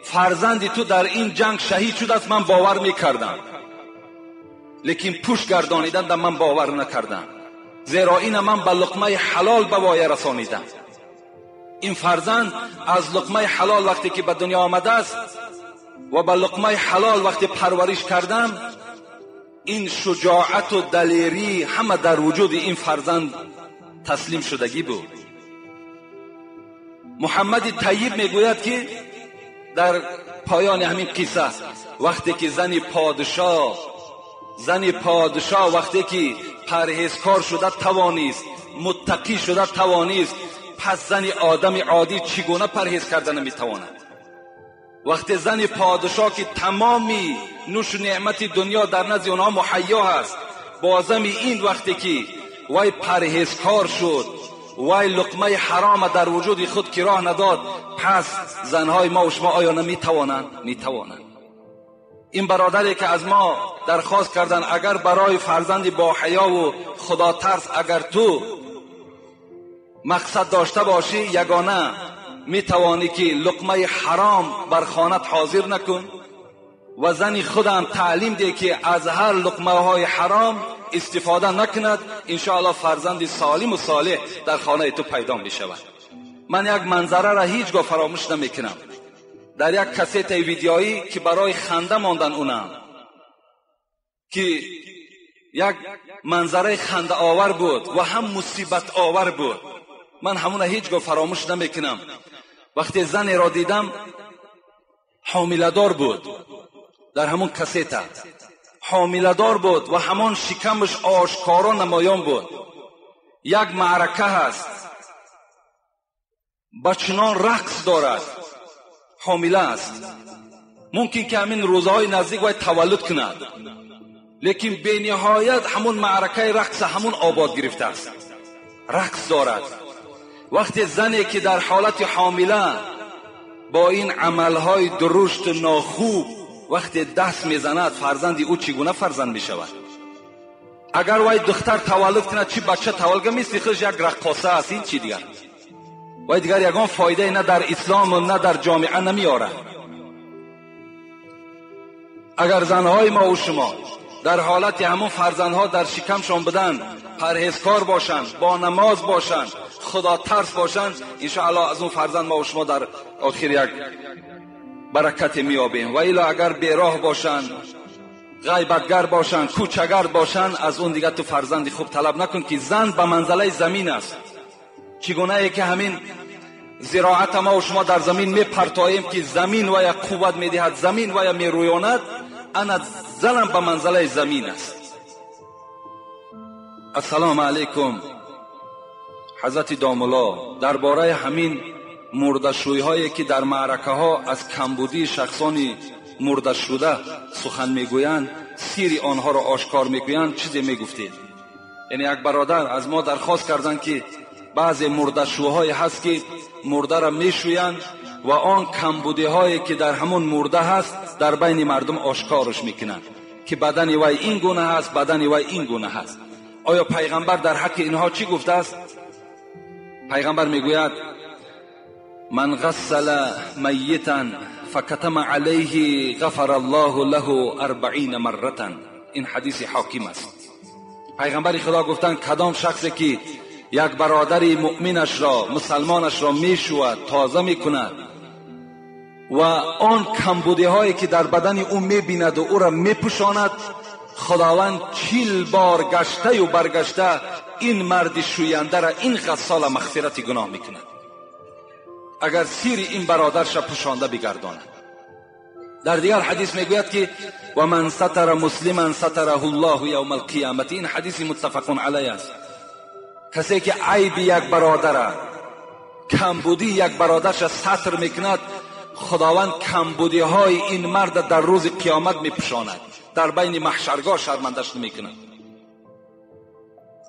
S1: فرزند تو در این جنگ شهید شده است من باور میکردم، لیکن پشت گردانیدن در من باور نکردم، زیرا این من به لقمه حلال به وایه رسانیدم. این فرزند از لقمه حلال وقتی که به دنیا آمده است و به لقمه حلال وقتی پرورش کردم، این شجاعت و دلیری همه در وجود این فرزند تسلیم شدگی بود. محمد طیب میگوید که در پایان همین قصه وقتی که زن پادشاه وقتی که پرهیزکار شده توانیست، متقی شده توانیست، پس زن آدم عادی چگونه پرهیز کردن نمیتواند؟ وقتی زن پادشاه که تمامی نوش و نعمت دنیا در نزد آنها مهیا هست، بازم این وقتی که وی پرهیزکار شد، وی لقمه حرام در وجود خود که راه نداد، پس زنهای ما و شما آیا نمیتوانند؟ میتوانند. این برادری که از ما درخواست کردن اگر برای فرزندی با حیا و خدا ترس اگر تو مقصد داشته باشی، یگانه میتوانی که لقمه حرام بر خانت حاضر نکن و زن خودم تعلیم ده که از هر لقمه های حرام استفاده نکند، انشاءالله فرزند سالم و صالح در خانه تو پیدا میشود. من یک منظره را هیچگاه فراموش نمیکنم، در یک کست ویدیویی که برای خنده ماندن اونم، که یک منظره خنده آور بود و هم مصیبت آور بود، من همون هیچگاه فراموش نمیکنم. وقتی زنی را دیدم حامله دار بود، در همون کست حامله دار بود و همان شکمش آشکارا نمایان بود. یک معرکه هست، با چنان رقص دارد، حامله است، ممکن که همین روزهای نزدیک باید تولد کند، لیکن به نهایت همون معرکه رقص همون آباد گرفته است، رقص دارد. وقتی زنی که در حالت حامله با این عملهای درشت ناخوب وقتی دست میزند، فرزندی او چگونه فرزند میشود؟ اگر وای دختر تولد کند چی بچه تولد میستی خودش یک رقاصه است، این چی دیگر؟ وای دیگر یگان فایده نه در اسلام و نه در جامعه نمیاره. اگر زنهای ما و شما در حالت همون فرزندها در شکمشان بدن، پرهیزکار باشند، با نماز باشند، خدا ترس باشند، انشاءالله از اون فرزند ما و شما در آخر یک برکت میابیم. و الا اگر بیراه باشند، غیبتگر باشند، کوچگرد باشند، از اون دیگه تو فرزندی خوب طلب نکن که زن به منزله زمین است. چگونه ای که همین زراعت ما و شما در زمین میپرتاییم که زمین و یا قوت میدهد، زمین و یا میرویاند، ана занам ба манзалаи замин аст. Ассалому алайкум ҳазрати домулло, дар бораи ҳамин мурдашӯйҳое ки дар маъракаҳо аз камбудии шахсони мурдашуда сухан мегӯянд, сири онҳоро ошкор мекунанд, чизе мегуфтед? Яъне як бародар аз мо дархост карданд, ки баъзе мурдашӯҳое ҳаст, ки мурдаро мешӯянд ва он камбудиҳое ки дар ҳамон мурда ҳаст дар байни мардум ошкорш мекунанд, ки бадани вай ин гуна ҳаст, бадани вай ин гуна ҳаст. Оё пайғамбар дар ҳаққи инҳо чӣ гуфтааст? Пайғамбар мегӯяд: ман ғассала майитан факатама алайҳи ғафара аллоҳу лаҳу арбаина марратан. Ин ҳадиси ҳоким аст. Пайғамбари худо гуфтанд, кадом шахсе ки як бародари муъминашро, мусалмонашро мешӯяд, тоза мекунад ва он камбудиҳое ки дар бадани ӯ мебинаду ӯро мепӯшонад, худованд 40 бор гаштаю баргашта ин марди шӯяндара, ин ғассола мағфирати гуноҳ мекунад, агар сири ин бародарша пӯшонда бигардонад. Дар дигар ҳадис мегӯяд, ки ва ман сатара муслиман сатараҳу ллоҳу явма алқиёмати. Ин ҳадиси муттафақун алайҳ аст. Касе ки айби як бародара, камбудии як бародарша сатр мекунад, худованд камбудиҳои ин марда дар рӯзи қиёмат мепӯшонад, дар байни маҳшаргоҳ шармандаш намекунад.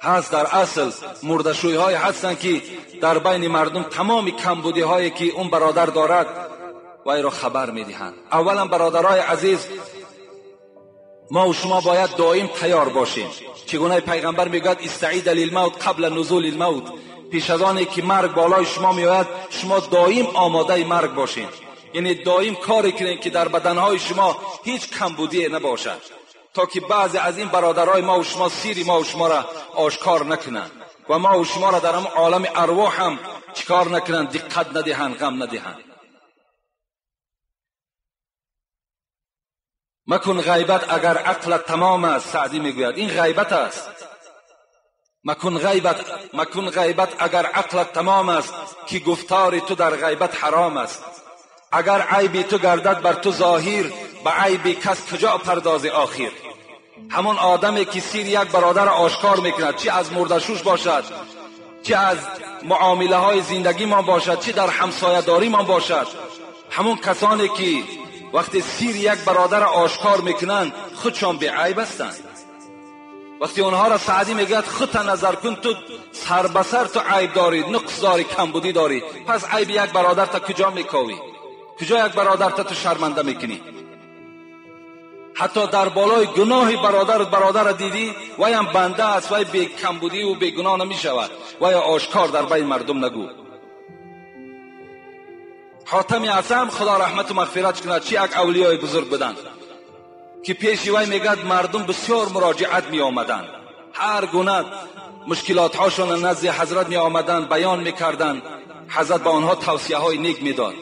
S1: Ҳаст дар асл мурдашӯйҳое ҳастанд, ки дар байни мардум тамоми камбудиҳое ки он бародар дорад вайро хабар медиҳанд. Аввалан бародарои азиз, мо шумо бояд доим тайёр бошем. Чӣ гуна пайғамбар мегӯяд: истаида лилмавт қабла нузули лмавт. Пеш аз оне ки марг болои шумо меояд, шумо доим омодаи марг бошед. Яъне доим коре кунед, ки дар баданҳои шумо ҳеҷ камбудие набошад, то ки баъзе аз ин бародарои мо шумо сири мо шуморо ошкор накунанд ва мо шуморо дар ҳамон олами арвоҳ ҳам чикор накунанд, диққат надиҳанд, ғам надиҳанд. Макун ғайбат агар ақлат тамом аст. Саъдӣ мегӯяд ин ғайбат аст. Макун ғайбат агар ақлат тамом аст, ки гуфтори ту дар ғайбат ҳаром аст. Агар айби ту гардад бар ту зоҳир, ба айби кас куҷо пардози охир? Ҳамон одаме ки сири як бародарро ошкор мекунад, чӣ аз мурдашӯш бошад, чӣ аз муомилаҳои зиндагимон бошад, чӣ дар ҳамсоядоримон бошад, ҳамон касоне ки вақте сири як бародарро ошкор мекунанд, худшон беайб ҳастанд. Вақте онҳоро Саъдӣ мегӯяд худта назар кун, ту сар ба сар ту айб дорӣ, нуқс дорӣ, камбудӣ дорӣ, пас айби як бародарта куҷо мековӣ? Куҷо як бародарта ту шарманда мекунӣ? Ҳатто дар болои гуноҳи бародарро дидӣ, вайам банда аст, вай бекамбудиву бегуноҳ намешавад, вай ошкор дар байни мардум нагӯ. Ҳотами Асам, худо раҳмату мағфират кунад, чӣ як авлиёи бузург буданд, ки пеши вай мегӯяд мардум бисёр муроҷиат меомаданд, ҳар гуна мушкилотҳошонро назди ҳазрат меомаданд, баён мекарданд, ҳазрат ба онҳо тавсияҳои нек медод.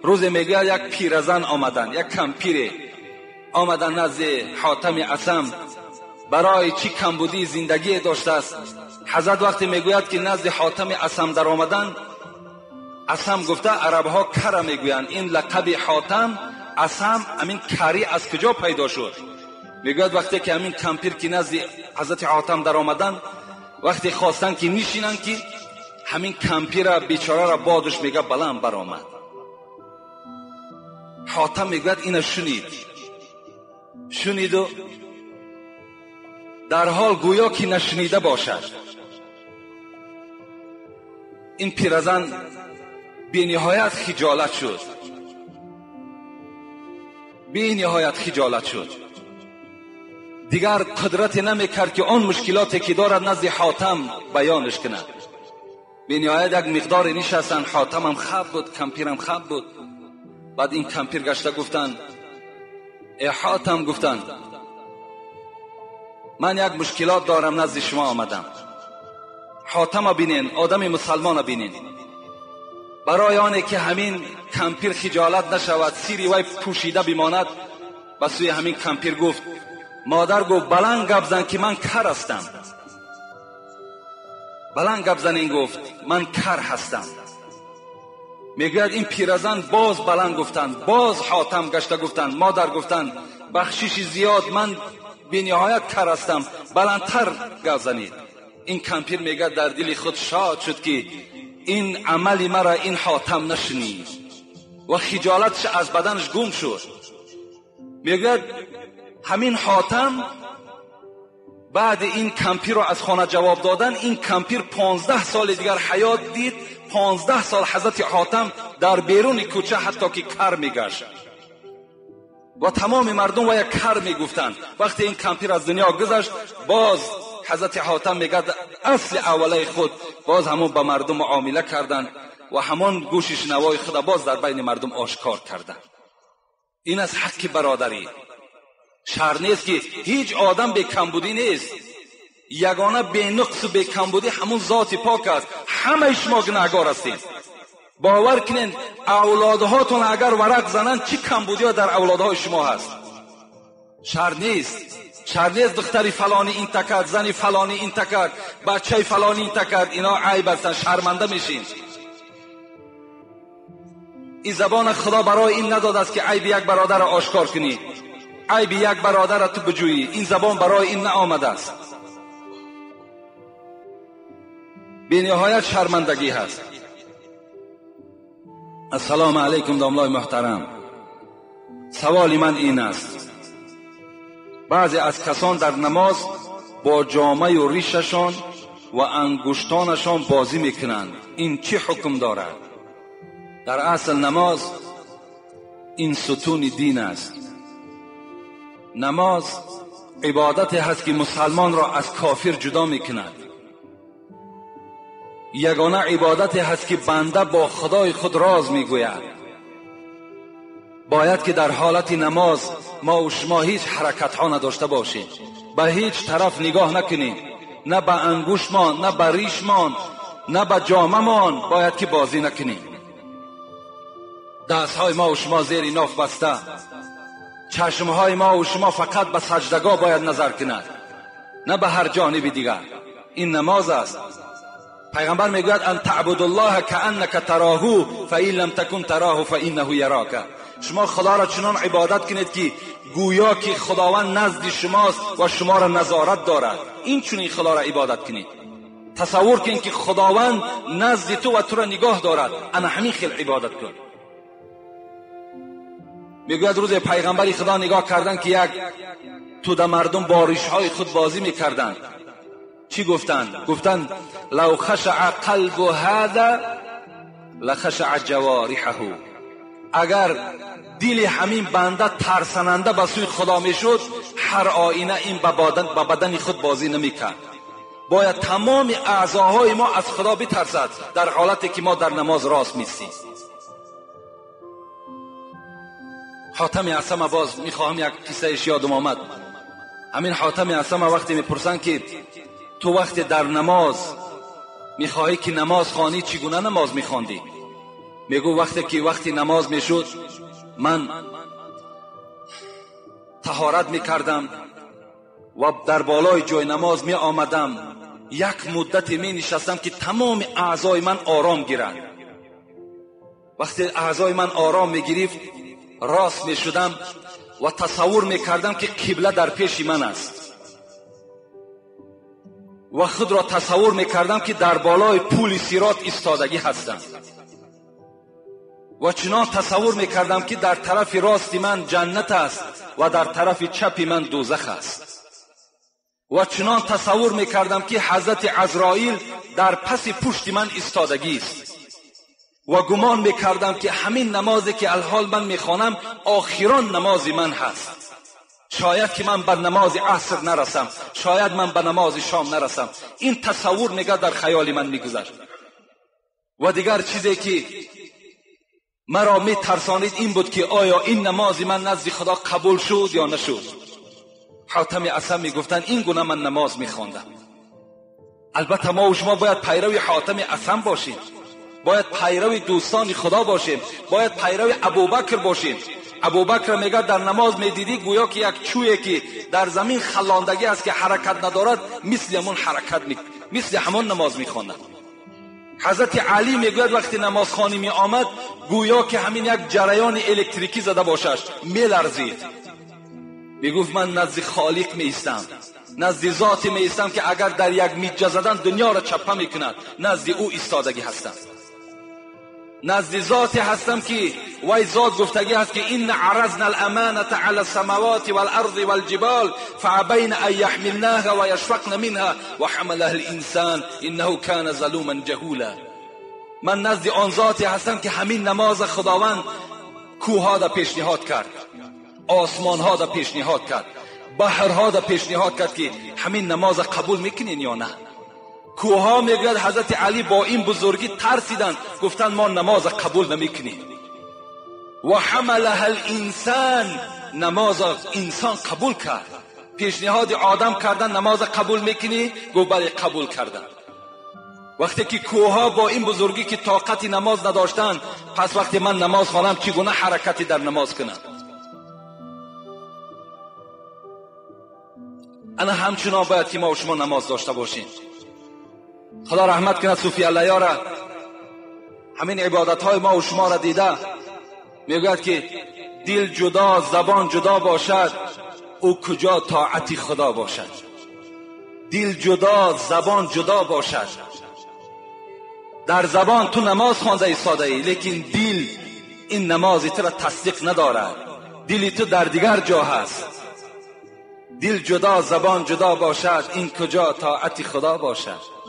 S1: Рӯзе мегӯяд як пиразан омаданд, як кампире омаданд назди Ҳотами Асам, барои чӣ камбудии зиндагие доштааст. Ҳазрат вақте мегӯяд ки назди Ҳотами Асам даромаданд, Асам гуфта арабҳо кара мегӯянд, ин лақаби Ҳотам Асам, ҳамин карӣ аз куҷо пайдо шуд? Мегӯяд вақте ки ҳамин кампир ки назди ҳазрати Ҳотам даромаданд, вақте хостанд ки нишинанд, ки ҳамин кампира бечораро бодуш мега баланд баромад. Ҳотам мегӯяд ина шунид, шуниду дарҳол гӯё ки нашунида бошад. Ин пиразан бениҳоят хиҷолат шуд, бениҳоят хиҷолат шуд. Дигар қудрате намекард ки он мушкилоте ки дорад назди Ҳотам баёнш кунад. Бениҳоят як миқдоре нишастанд, Ҳотамам хаб буд, кампирам хаб буд. Баъд ин кампир гашта гуфтанд: э Ҳотам, гуфтанд, ман як мушкилот дорам, назди шумо омадам. Ҳотама бинен, одами мусалмона бинен. Барои оне ки ҳамин кампир хиҷолат нашавад, сири вай пӯшида бимонад, ба сӯи ҳамин кампир гуфт: модар гуфт, баланд гап зан ки ман кар ҳастам. Баланд гап занин, гуфт, ман кар ҳастам. Мегӯяд ин пиразан боз баланд гуфтанд, боз Ҳотам гашта гуфтанд, модар гуфтанд, бахшиши зиёд, ман бениҳоят кар ҳастам, баландтар гап занед. Ин кампир мегӯяд дар дили худ шод шуд ки ин амали мара ин Ҳотам нашунид ва хиҷолатш аз баданаш гум шуд. Мегӯяд ҳамин Ҳотам баъди ин кампирро аз хона ҷавоб додан, ин кампир 15 соли дигар ҳаёт дид. 15 сол ҳазрати Ҳотам дар беруни кӯча ҳатто ки кар мегашт ва тамоми мардум вая кар мегуфтанд. Вақте ин кампир аз дунё гузашт, боз ҳазрати Ҳотам мегӯяд асли аввалаи худ боз ҳамон ба мардум муомила карданд ва ҳамон гӯши шунавои худа боз дар байни мардум ошкор карданд. Ин аз ҳаққи бародарӣ. Шар нест ки ҳеҷ одам бекамбудӣ нест. Ягона бенуқсу бекамбудӣ ҳамун зоти пок аст. Ҳамаи шумо гунаҳгор ҳастед. Бовар кунед, авлодҳотон агар варақ зананд, чӣ камбудиҳо дар авлодҳои шумо ҳаст. Шар нест. Шар нест духтари фалонӣ ин такард, зани фалонӣ ин такард, бачаи фалонӣ ин такард. Ино айб ҳастанд, шарманда мешин. Ин забона Худо барои ин надодааст ки айби як бародарро ошкор кунӣ, айби як бародарро ту биҷӯӣ. Ин забон барои ин наомадааст. Бениҳоят шармандагӣ ҳаст. Ассалому алайкум домлои муҳтарам. Саволи ман ин аст: баъзе аз касон дар намоз бо ҷомаю ришашон ва ангуштонашон бозӣ мекунанд. Ин чӣ ҳукм дорад? Дар асл намоз ин сутуни дин аст. Намоз ибодате ҳаст ки мусалмонро аз кофир ҷудо мекунад. Ягона ибодате ҳаст ки банда бо худои худ роз мегӯяд. Бояд ки дар ҳолати намоз мо ва шумо ҳеҷ ҳаракатҳо надошта бошем, ба ҳеҷ тараф нигоҳ накунем, на ба ангуштмон, на ба ришмон, на ба ҷомамон бояд ки бозӣ накунем. Дастҳои мо ва шумо зери ноф баста, чашмҳои мо ва шумо фақат ба саҷдагоҳ бояд назар кунад, на ба ҳар ҷониби дигар. Ин намоз аст. Пайғамбар мегӯяд ан таъбудуллоҳа кааннака тароҳу фаин лам такун тароҳу фаиннаҳу ярока. Шумо Худоро чунон ибодат кунед ки гӯё ки Худованд назди шумост ва шуморо назорат дорад. Ин чунин Худоро ибодат кунед. Тасаввур кунед ки Худованд назди ту ва туро нигоҳ дорад. Ана ҳамин хел ибодат кун. Мегӯяд рӯзе пайғамбари Худо нигоҳ карданд ки як тӯда мардум бо ришҳои худ бозӣ мекарданд. Чӣ гуфтанд? Гуфтанд лав хашаа қалбу ҳаза лахашаа ҷавориҳаҳу. Агар дили ҳамин банда тарсананда ба сӯи Худо мешуд, ҳар оина ин ба бадани худ бозӣ намекард. Бояд тамоми аъзоҳои мо аз Худо битарсад дар ҳолате ки мо дар намоз рост мистем. Ҳотами Асама боз мехоҳам як қиссаеш ёдам омад. Ҳамин Ҳотами Асама вақте мепурсанд ки ту вақте дар намоз мехоҳӣ ки намоз хонӣ, чӣ гуна намоз мехондӣ? Мегӯ вақте ки вақти намоз мешуд, ман таҳорат мекардам ва дар болои ҷои намоз меомадам. Як муддате менишастам ки тамоми аъзои ман ором гирад. Вақте аъзои ман ором мегирифт, рост мешудам ва тасаввур мекардам ки қибла дар пеши ман аст ва худро тасаввур мекардам ки дар болои пули сирот истодагӣ ҳастам ва чунон тасаввур мекардам ки дар тарафи рости ман ҷаннат аст ва дар тарафи чапи ман дӯзах аст ва чунон тасаввур мекардам ки ҳазрати Азроил дар паси пушти ман истодагист ва гумон мекардам ки ҳамин намозе ки алҳол ман мехонам охирон намози ман ҳаст. Шояд ки ман ба намози аср нарасам, шояд ман ба намози шом нарасам. Ин тасаввур мега дар хаёли ман мегузашт. Ва дигар чизе ки маро метарсонид ин буд ки оё ин намози ман назди Худо қабул шуд ё нашуд. Ҳотами Асам мегуфтанд ин гуна ман намоз мехондам. Албатта мо ва шумо бояд пайрави Ҳотами Асам бошем, бояд пайрави дӯстони Худо бошем, бояд пайрави Абубакр бошем. Абубакр мегӯяд дар намоз медидӣ гӯё ки як чӯе ки дар замин халондагӣ аст ки ҳаракат надорад, мисли ҳамон ҳаракат мисли ҳамон намоз мехонад. Ҳазрати Алӣ мегӯяд вақте намозхонӣ меомад гӯё ки ҳамин як ҷараёни электрикӣ зада бошаш, меларзид. میگفت من نزد خالق میایستم، نزد ذاتی میایستم که اگر در یک میجه زدن دنیا را چپه میکند، نزد او ایستادگی هستم، نزد ذاتی هستم که وی ذات گفتگی هست که این عرضنا الامانة علی السماوات والارض والجبال فابین ان یحملناها ویشفقن منها وحملها الانسان انه کان ظلوما جهولا. من نزد آن ذاتی هستم که همین نماز خداوند کوهها را پیشنهاد کرد، آسمانها را پیشنهاد کرد، بحرها را پیشنهاد کرد که همین نماز قبول میکنین یا نه. کوهها میگوید حضرت علی با این بزرگی ترسیدند، گفتند ما نماز قبول نمیکنیم. و حملها الانسان، نماز انسان قبول کرد. پیشنهاد آدم کردن نماز قبول میکنی؟ گفت بله قبول کردن. وقتی که کوهها با این بزرگی که طاقت نماز نداشتند، پس وقتی من نماز خوانم چگونه حرکتی در نماز کنم؟ انا همچنان باید که ما و شما نماز داشته باشیم. خدا رحمت کند صوفی الله را، همین عبادت های ما و شما را دیده میگوید که دل جدا زبان جدا باشد، او کجا طاعتی خدا باشد. دل جدا زبان جدا باشد. در زبان تو نماز خوانده ایستاده ای، لیکن دل این نماز تو را تصدیق ندارد، دل تو در دیگر جا هست. دل جدا زبان جدا باشد، این کجا طاعت خدا باشد.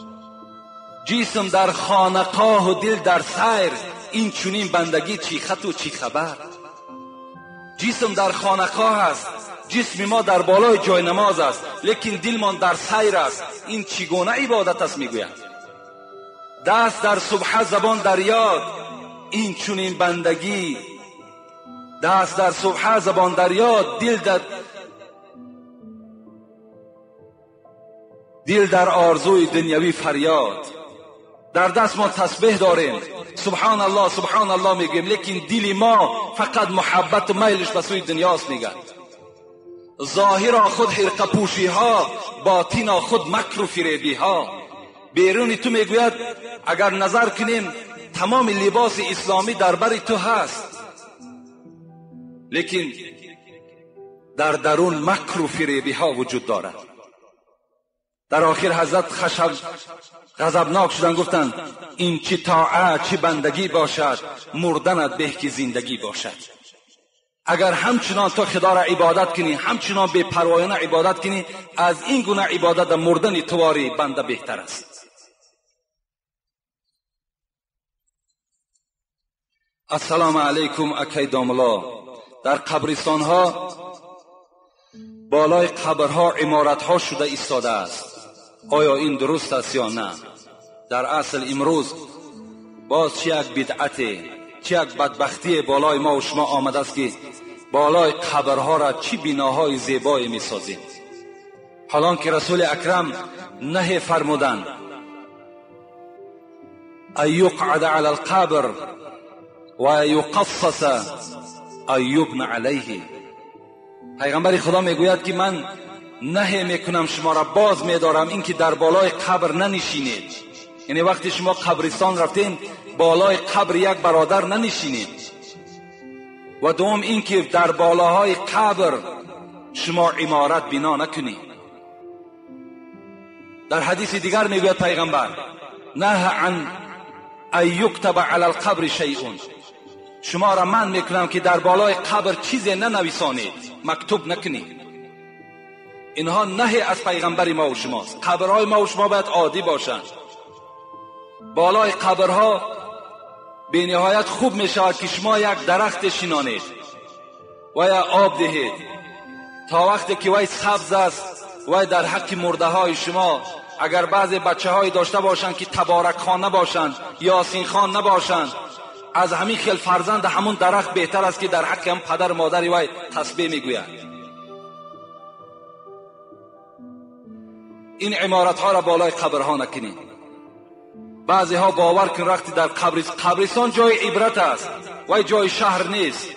S1: جسم در خانقاه و دل در سیر، این چنین بندگی چی خط و چی خبر. جسم در خانقاه است، جسم ما در بالای جای نماز است، لیکن دلمان در سیر است، این چگونه عبادت است؟ میگوید دست در سبحه زبان در یاد، این چنین بندگی. دست در سبحه زبان در یاد، دل در آرزوی دنیوی فریاد. در دست ما تسبیح داریم، سبحان الله سبحان الله میگیم، لیکن دل ما فقط محبت و میلش به سوی دنیاست. میگه ظاهرا خود حرقه پوشی ها، باطنا خود مکر و فریبی ها. بیرونی تو میگوید اگر نظر کنیم تمام لباس اسلامی در بر تو هست، لیکن در درون مکر و فریبی ها وجود دارد. در آخر حضرت خشب غضبناک شدن، گفتند این چی طاعت چی بندگی باشد، مردنت به که زندگی باشد. اگر همچنان تو خدا را عبادت کنی، همچنان بی پروایانه عبادت کنی، از این گونه عبادت مردن تواری بنده بهتر است. السلام علیکم اکی داملا. در قبرستان ها بالای قبرها عمارت ها شده ایستاده است، آیا این درست است یا نه؟ در اصل امروز باز چه یک بدعت، چه یک بدبختی بالای ما و شما آمده است که بالای قبرها را چی بناهای زیبایی می سازیم. حالان که رسول اکرم نهی فرمودند ان یقعد علی القبر و یقصص ان یبنى علیه. پیغمبر خدا میگوید که من نهی میکنم شما را، باز میدارم اینکه در بالای قبر ننشینید. یعنی وقتی شما قبرستان رفتین بالای قبر یک برادر ننشینید. و دوم اینکه در بالاهای قبر شما عمارت بنا نکنید. در حدیث دیگر میگوید پیغمبر نه عن ان یکتب علی القبر شیء، شما را من میکنم که در بالای قبر چیزی ننویسانید، مکتوب نکنید. اینها نهی از پیغمبر ما و شماست. قبرهای ما و شما باید عادی باشند. بالای قبرها به نهایت خوب می شود که شما یک درخت شینانید و یا آب دهید تا وقتی که وی سبز است. وی در حق مرده های شما، اگر بعضی بچه های داشته باشند که تبارک خان نباشند، یاسین خان نباشند، از همین خیل فرزند همون درخت بهتر است که در حق هم پدر مادری وی تسبیح میگوید. این عمارت ها را بالای قبرها نکنید. بعضی ها باور کن وقتی در قبرستان جای عبرت است و جای شهر نیست.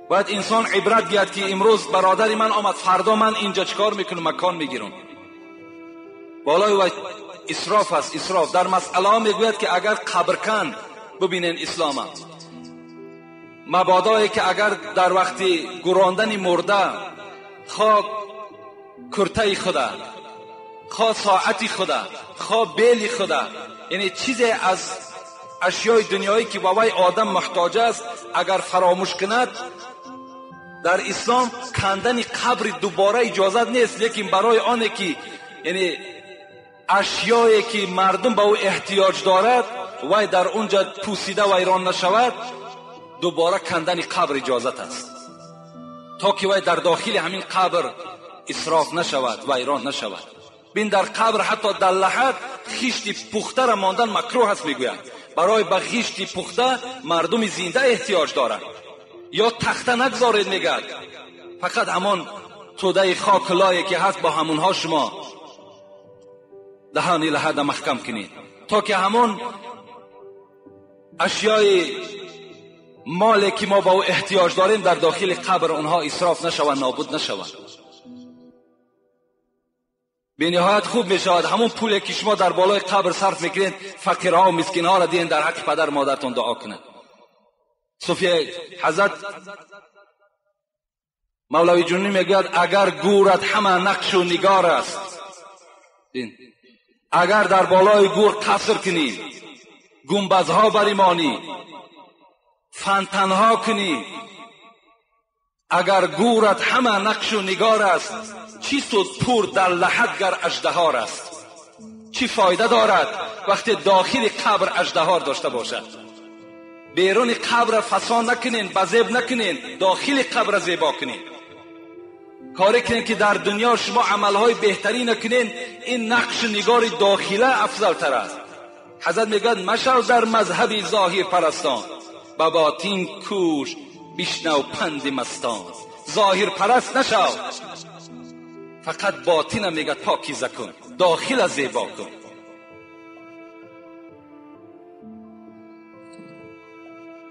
S1: باید انسان عبرت گیرد که امروز برادر من آمد، فردا من اینجا چیکار میکنم، مکان میگیرم. بالای و اسراف است، اسراف. در مسئله ها میگوید که اگر قبر کن، ببینین اسلام مبادایی که اگر در وقتی گراندن مرده خواه کرته خدا، خواه ساعتی خدا، خواه بیل خدا، یعنی چیزی از اشیای دنیایی که با وی آدم محتاج است اگر فراموش کند، در اسلام کندن قبر دوباره اجازت نیست. لیکن برای آنه که یعنی اشیایی که مردم به او احتیاج دارد وی در اونجا پوسیده ویران نشود، دوباره کندن قبر اجازت است تا که وی در داخل همین قبر اسراف نشود، ویران نشود. بین در قبر حتی در لحد خشت پخته را ماندن مکروه است میگویند. برای به خشت پخته مردم زنده احتیاج دارند. یا تخته نگذارید میگد، فقط همان توده خاک لایه که هست با همونها شما دهانی لحد محکم کنید تا که همون اشیای مالی که ما با او احتیاج داریم در داخل قبر اونها اسراف نشوند، نابود نشوند. به نهایت خوب می شود همون پولی که شما در بالای قبر صرف میکنید فقیرها و مسکینها را دین در حق پدر مادرتون دعا کنند. صوفی حضرت مولوی جنونی میگوید اگر گورت همه نقش و نگار است، اگر در بالای گور قصر کنی، گنبدها بریمانی، فنتنها کنی، اگر گورت همه نقش و نگار است، چی سود پور در لحد گر اژدهار است؟ چی فایده دارد وقتی داخل قبر اژدهار داشته باشد؟ بیرون قبر فسان نکنین، بزیب نکنین، داخل قبر زیبا کنین. کاری کنین که در دنیا شما عملهای بهتری نکنین، این نقش نگار داخله افضل تر است. حضرت میگوید مشو در مذهب ظاهر پرستان، به باطن کوش بشنو پند مستان. ظاهر پرست نشو، فقط باطن میگه پاکیزه کن، داخل زیبا کن.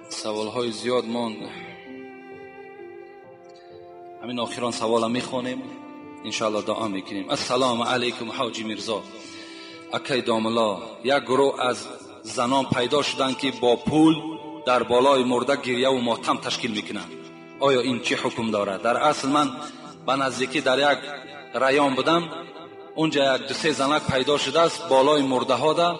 S1: سوالهای زیاد ماند، همین آخران سوالا میخوانیم انشاءالله دعا میکنیم. السلام علیکم حاجی میرزا. اکی داملا، یک گروه از زنان پیدا شدن که با پول در بالای مرده گریه و ماتم تشکیل میکنند. آیا این چه حکم دارد؟ در اصل من به نزدیکی در یک ریان بودم، اونجا یک دو سه زنک پیدا شده است بالای مرده ها ده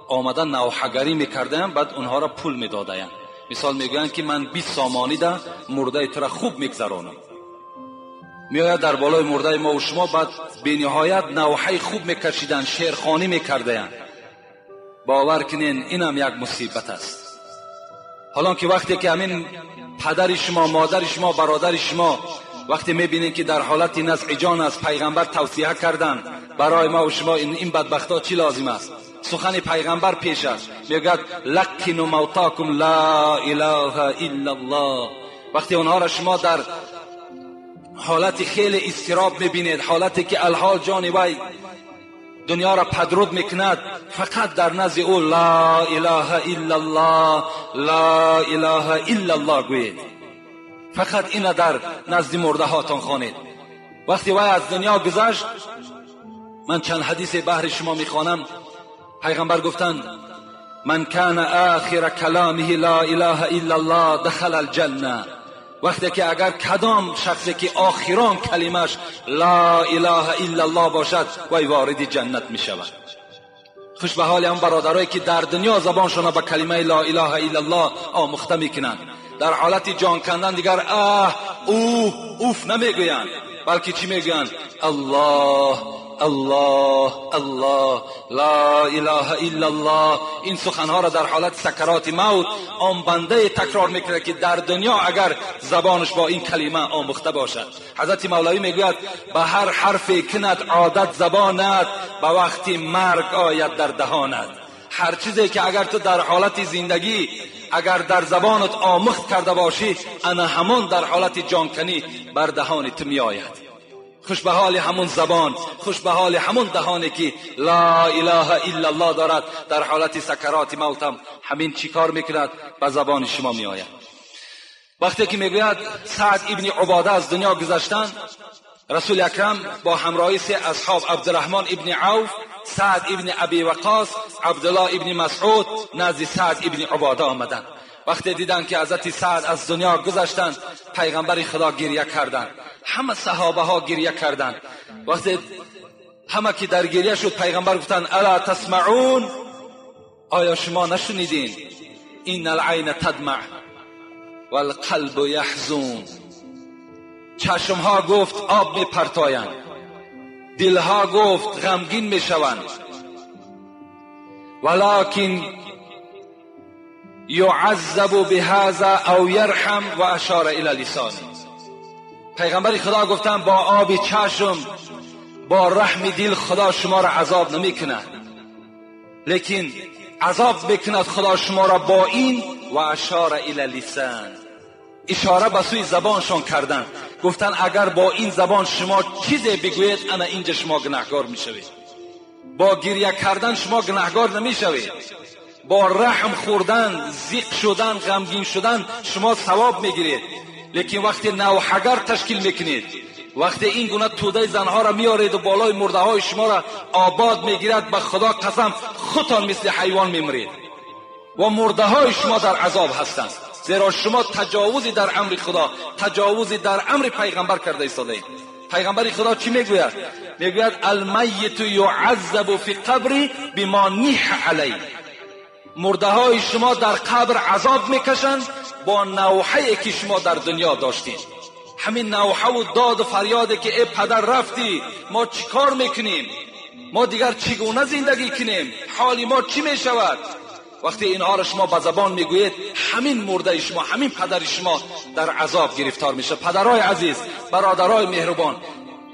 S1: آمدن نوحه‌گری میکردن، بعد اونها را پول میدادند. مثال میگویند که من 20 سامانی ده مرده تو را خوب میگذرانم. میآید در بالای مرده ما و شما، بعد به نهایت نوحه خوب میکشیدن، شعرخوانی میکردند. باور کنین اینم یک مصیبت است. حالا که وقتی که همین پدر شما، مادر شما، برادر شما وقتی میبینین که در حالت نزع جان است، پیغمبر توصیه کردن برای ما و شما این بدبختا چی لازم است؟ سخن پیغمبر پیش است، میگوید لقنوا موتاکم لا اله الا الله. وقتی اونها را شما در حالت خیلی اضطراب میبینید، حالتی که الحال جان وی دنیا را پدرود میکند، فقط در نزد او لا اله الا الله، لا اله الا الله گویید. فقط این در نزد مرده هاتان خوانید. وقتی وی از دنیا گذشت، من چند حدیث بهر شما میخوانم. پیغمبر گفتند من کان آخر کلامه لا اله الا الله دخل الجنه. وقتی که اگر کدام شخصی که آخران کلمش لا اله الا الله باشد، وی وارد جنت می شود. خوش به حال هم برادرایی که در دنیا زبانشان به کلمه لا اله الا الله آموخته میکنند، در حالت جان کندن دیگر اه اوه اوف نمیگویند، بلکه چی میگویند؟ الله الله الله لا اله الا الله. این سخنها را در حالت سکرات موت آن بنده تکرار میکنه که در دنیا اگر زبانش با این کلمه آموخته باشد. حضرت مولوی میگوید به هر حرف کند عادت زبانت، به وقتی مرگ آید در دهانت. هر چیزی که اگر تو در حالت زندگی اگر در زبانت آموخت کرده باشی، انا همان در حالت جانکنی بر دهان تو میآید. خوش به حال همون زبان، خوش به حال همون دهانی که لا اله الا الله دارد، در حالت سکرات موتم همین چیکار میکند؟ به زبان شما میآید. وقتی که میگوید سعد ابن عباده از دنیا گذشتن، رسول اکرم با همراهی سه اصحاب عبدالرحمن ابن عوف، سعد ابن ابی وقاص، عبدالله ابن مسعود نزد سعد ابن عباده آمدند. وقتی دیدن که حضرت سعد از دنیا گذشتند، پیغمبر خدا گریه کردند، همه صحابه ها گریه کردند. وقتی همه که در گریه شد، پیغمبر گفتند الا تسمعون، آیا شما نشنیدین؟ این العین تدمع والقلب یحزون. چشم ها گفت آب می پرتایند، دلها گفت غمگین می شوند، ولکن یعذب بهذا او یرحم و اشار الی لسانه. پیغمبر خدا گفتن با آب چشم، با رحم دل خدا شما را عذاب نمی کند، لیکن عذاب میکند خدا شما را با این و اشار الی لسان، اشاره به سوی زبانشان کردن. گفتن اگر با این زبان شما چیزی بگویید، انا اینجا شما گناهکار میشوید. با گریه کردن شما گناهکار نمیشوید، با رحم خوردن، زیق شدن، غمگین شدن شما ثواب میگیرید. لیکن وقتی نوحگر تشکیل میکنید، وقتی این گونه توده زنها را میارید و بالای مرده های شما را آباد میگیرد، به خدا قسم خودتان مثل حیوان میمرید و مرده های شما در عذاب هستند، زیرا شما تجاوزی در امر خدا، تجاوزی در امر پیغمبر کرده ایستاده. پیغمبر خدا چی میگوید؟ میگوید المیت یعذب فی قبری بما نیح علی. مرده های شما در قبر عذاب میکشند با نوحه که شما در دنیا داشتید. همین نوحه و داد و فریاده که ای پدر رفتی، ما چیکار میکنیم؟ ما دیگر چگونه زندگی کنیم؟ حال ما چی میشود؟ وقتی اینها را شما به زبان میگویید، همین مرده شما، همین پدر شما در عذاب گرفتار میشه. پدرای عزیز، برادرای مهربان،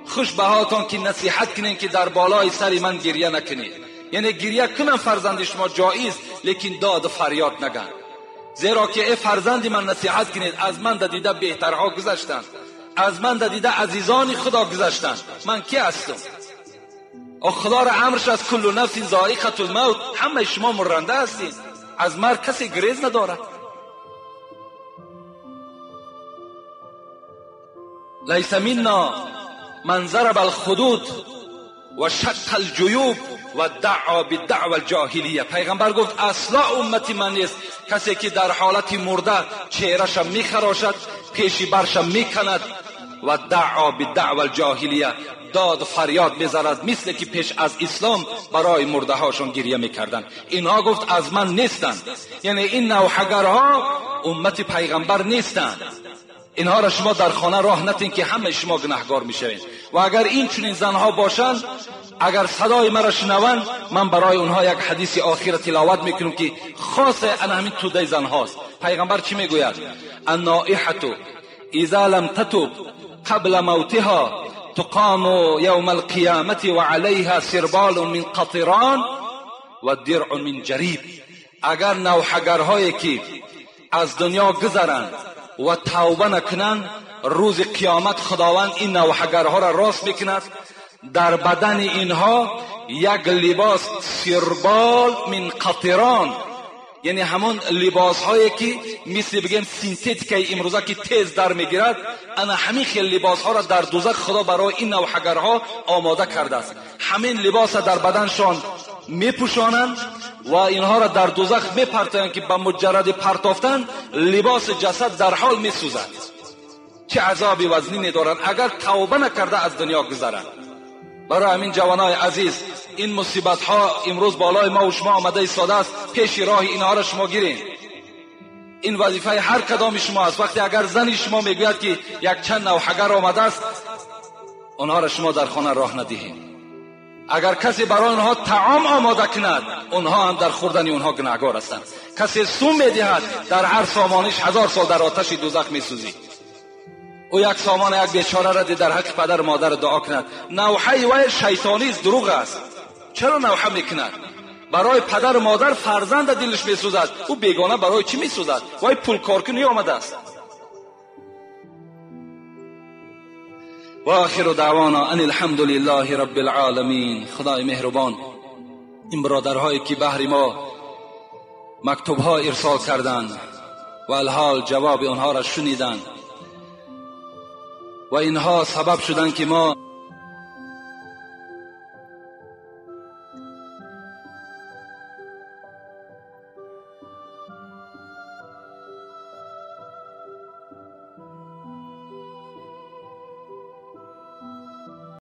S1: خوش به حالتان که نصیحت کنین که در بالای سر من گریه نکنید. یعنی گریه کنن فرزند شما جایز، لیکن داد و فریاد نگن، زیرا که ای فرزند من نصیحت کنید، از من دیده بهترها گذشتند، از من دیده عزیزان خدا گذشتند، من کی هستم؟ خدا را امرش از کل نفس ذائقه الموت، همه شما مرنده هستید، از مرگ کسی گریز ندارد. لیس منا من ضرب الخدود و شق الجیوب و دعا بالدعوى الجاهلیه. پیغمبر گفت اصلا امتی من نیست کسی که در حالت مرده چهره‌ش میخراشد، پیشی برش میکند و دعا بالدعوى الجاهلیه، داد فریاد می‌زند مثل که پیش از اسلام برای مرده هاشون گریه میکردن. اینها گفت از من نیستند، یعنی این نوحگرها امت پیغمبر نیستند. اینها را شما در خانه راه نتین که همه شما گناهگار میشوید. و اگر این چنین زنها باشند، اگر صدای مرا شنوند، من برای اونها یک حدیث آخر تلاوت میکنم که خاص انا همین توده زنهاست. پیغمبر چی میگوید؟ النائحة اذا لم تتب قبل موتها تقام یوم القیامة وعلیها سربال من قطران و درع من جریب. اگر نوحگرهایی که از دنیا گذرند و توبه نکنند، روز قیامت خداوند این نوحگرها را راست میکند، در بدن اینها یک لباس سربال من قطران، یعنی همون لباس هایی که مثل بگیم سینتتیک امروزه که تیز در میگیرد، انا همین خیلی لباس ها را در دوزخ خدا برای این نوحگرها آماده کرده است. همین لباس را در بدنشان میپوشانند و اینها را در دوزخ میپرتایند که به مجرد پرتافتن لباس جسد در حال میسوزد. چه عذابی وزنینی دارند اگر توبه نکرده از دنیا گذرند. برای همین جوانای عزیز، این مصیبت ها امروز بالای ما و شما آمده ایستاده است، پیش راه اینها را شما گیرین. این وظیفه هر کدام شما است. وقتی اگر زنی شما میگوید که یک چند نوحگر آمده است، آنها را شما در خانه راه ندهید. اگر کسی برای آنها طعام آماده کند، آنها هم در خوردن آنها گناهگار هستند. کسی سوم میدهد، در هر سامانش 1000 سال در آتش دوزخ میسوزی. او یک سامان یک بیچاره را در حق پدر مادر دعا کند. نوحه وی شیطانی است، دروغ است. چرا نوحه میکند؟ برای پدر و مادر فرزند دلش میسوزد، او بیگانه برای چی میسوزد؟ وای پول کارکنی آمده است. و آخر دعوانا ان الحمد لله رب العالمین. خدای مهربان، این برادرهایی که بهر ما مکتوب ها ارسال کردند و الحال جواب آنها را شنیدند و اینها سبب شدند که ما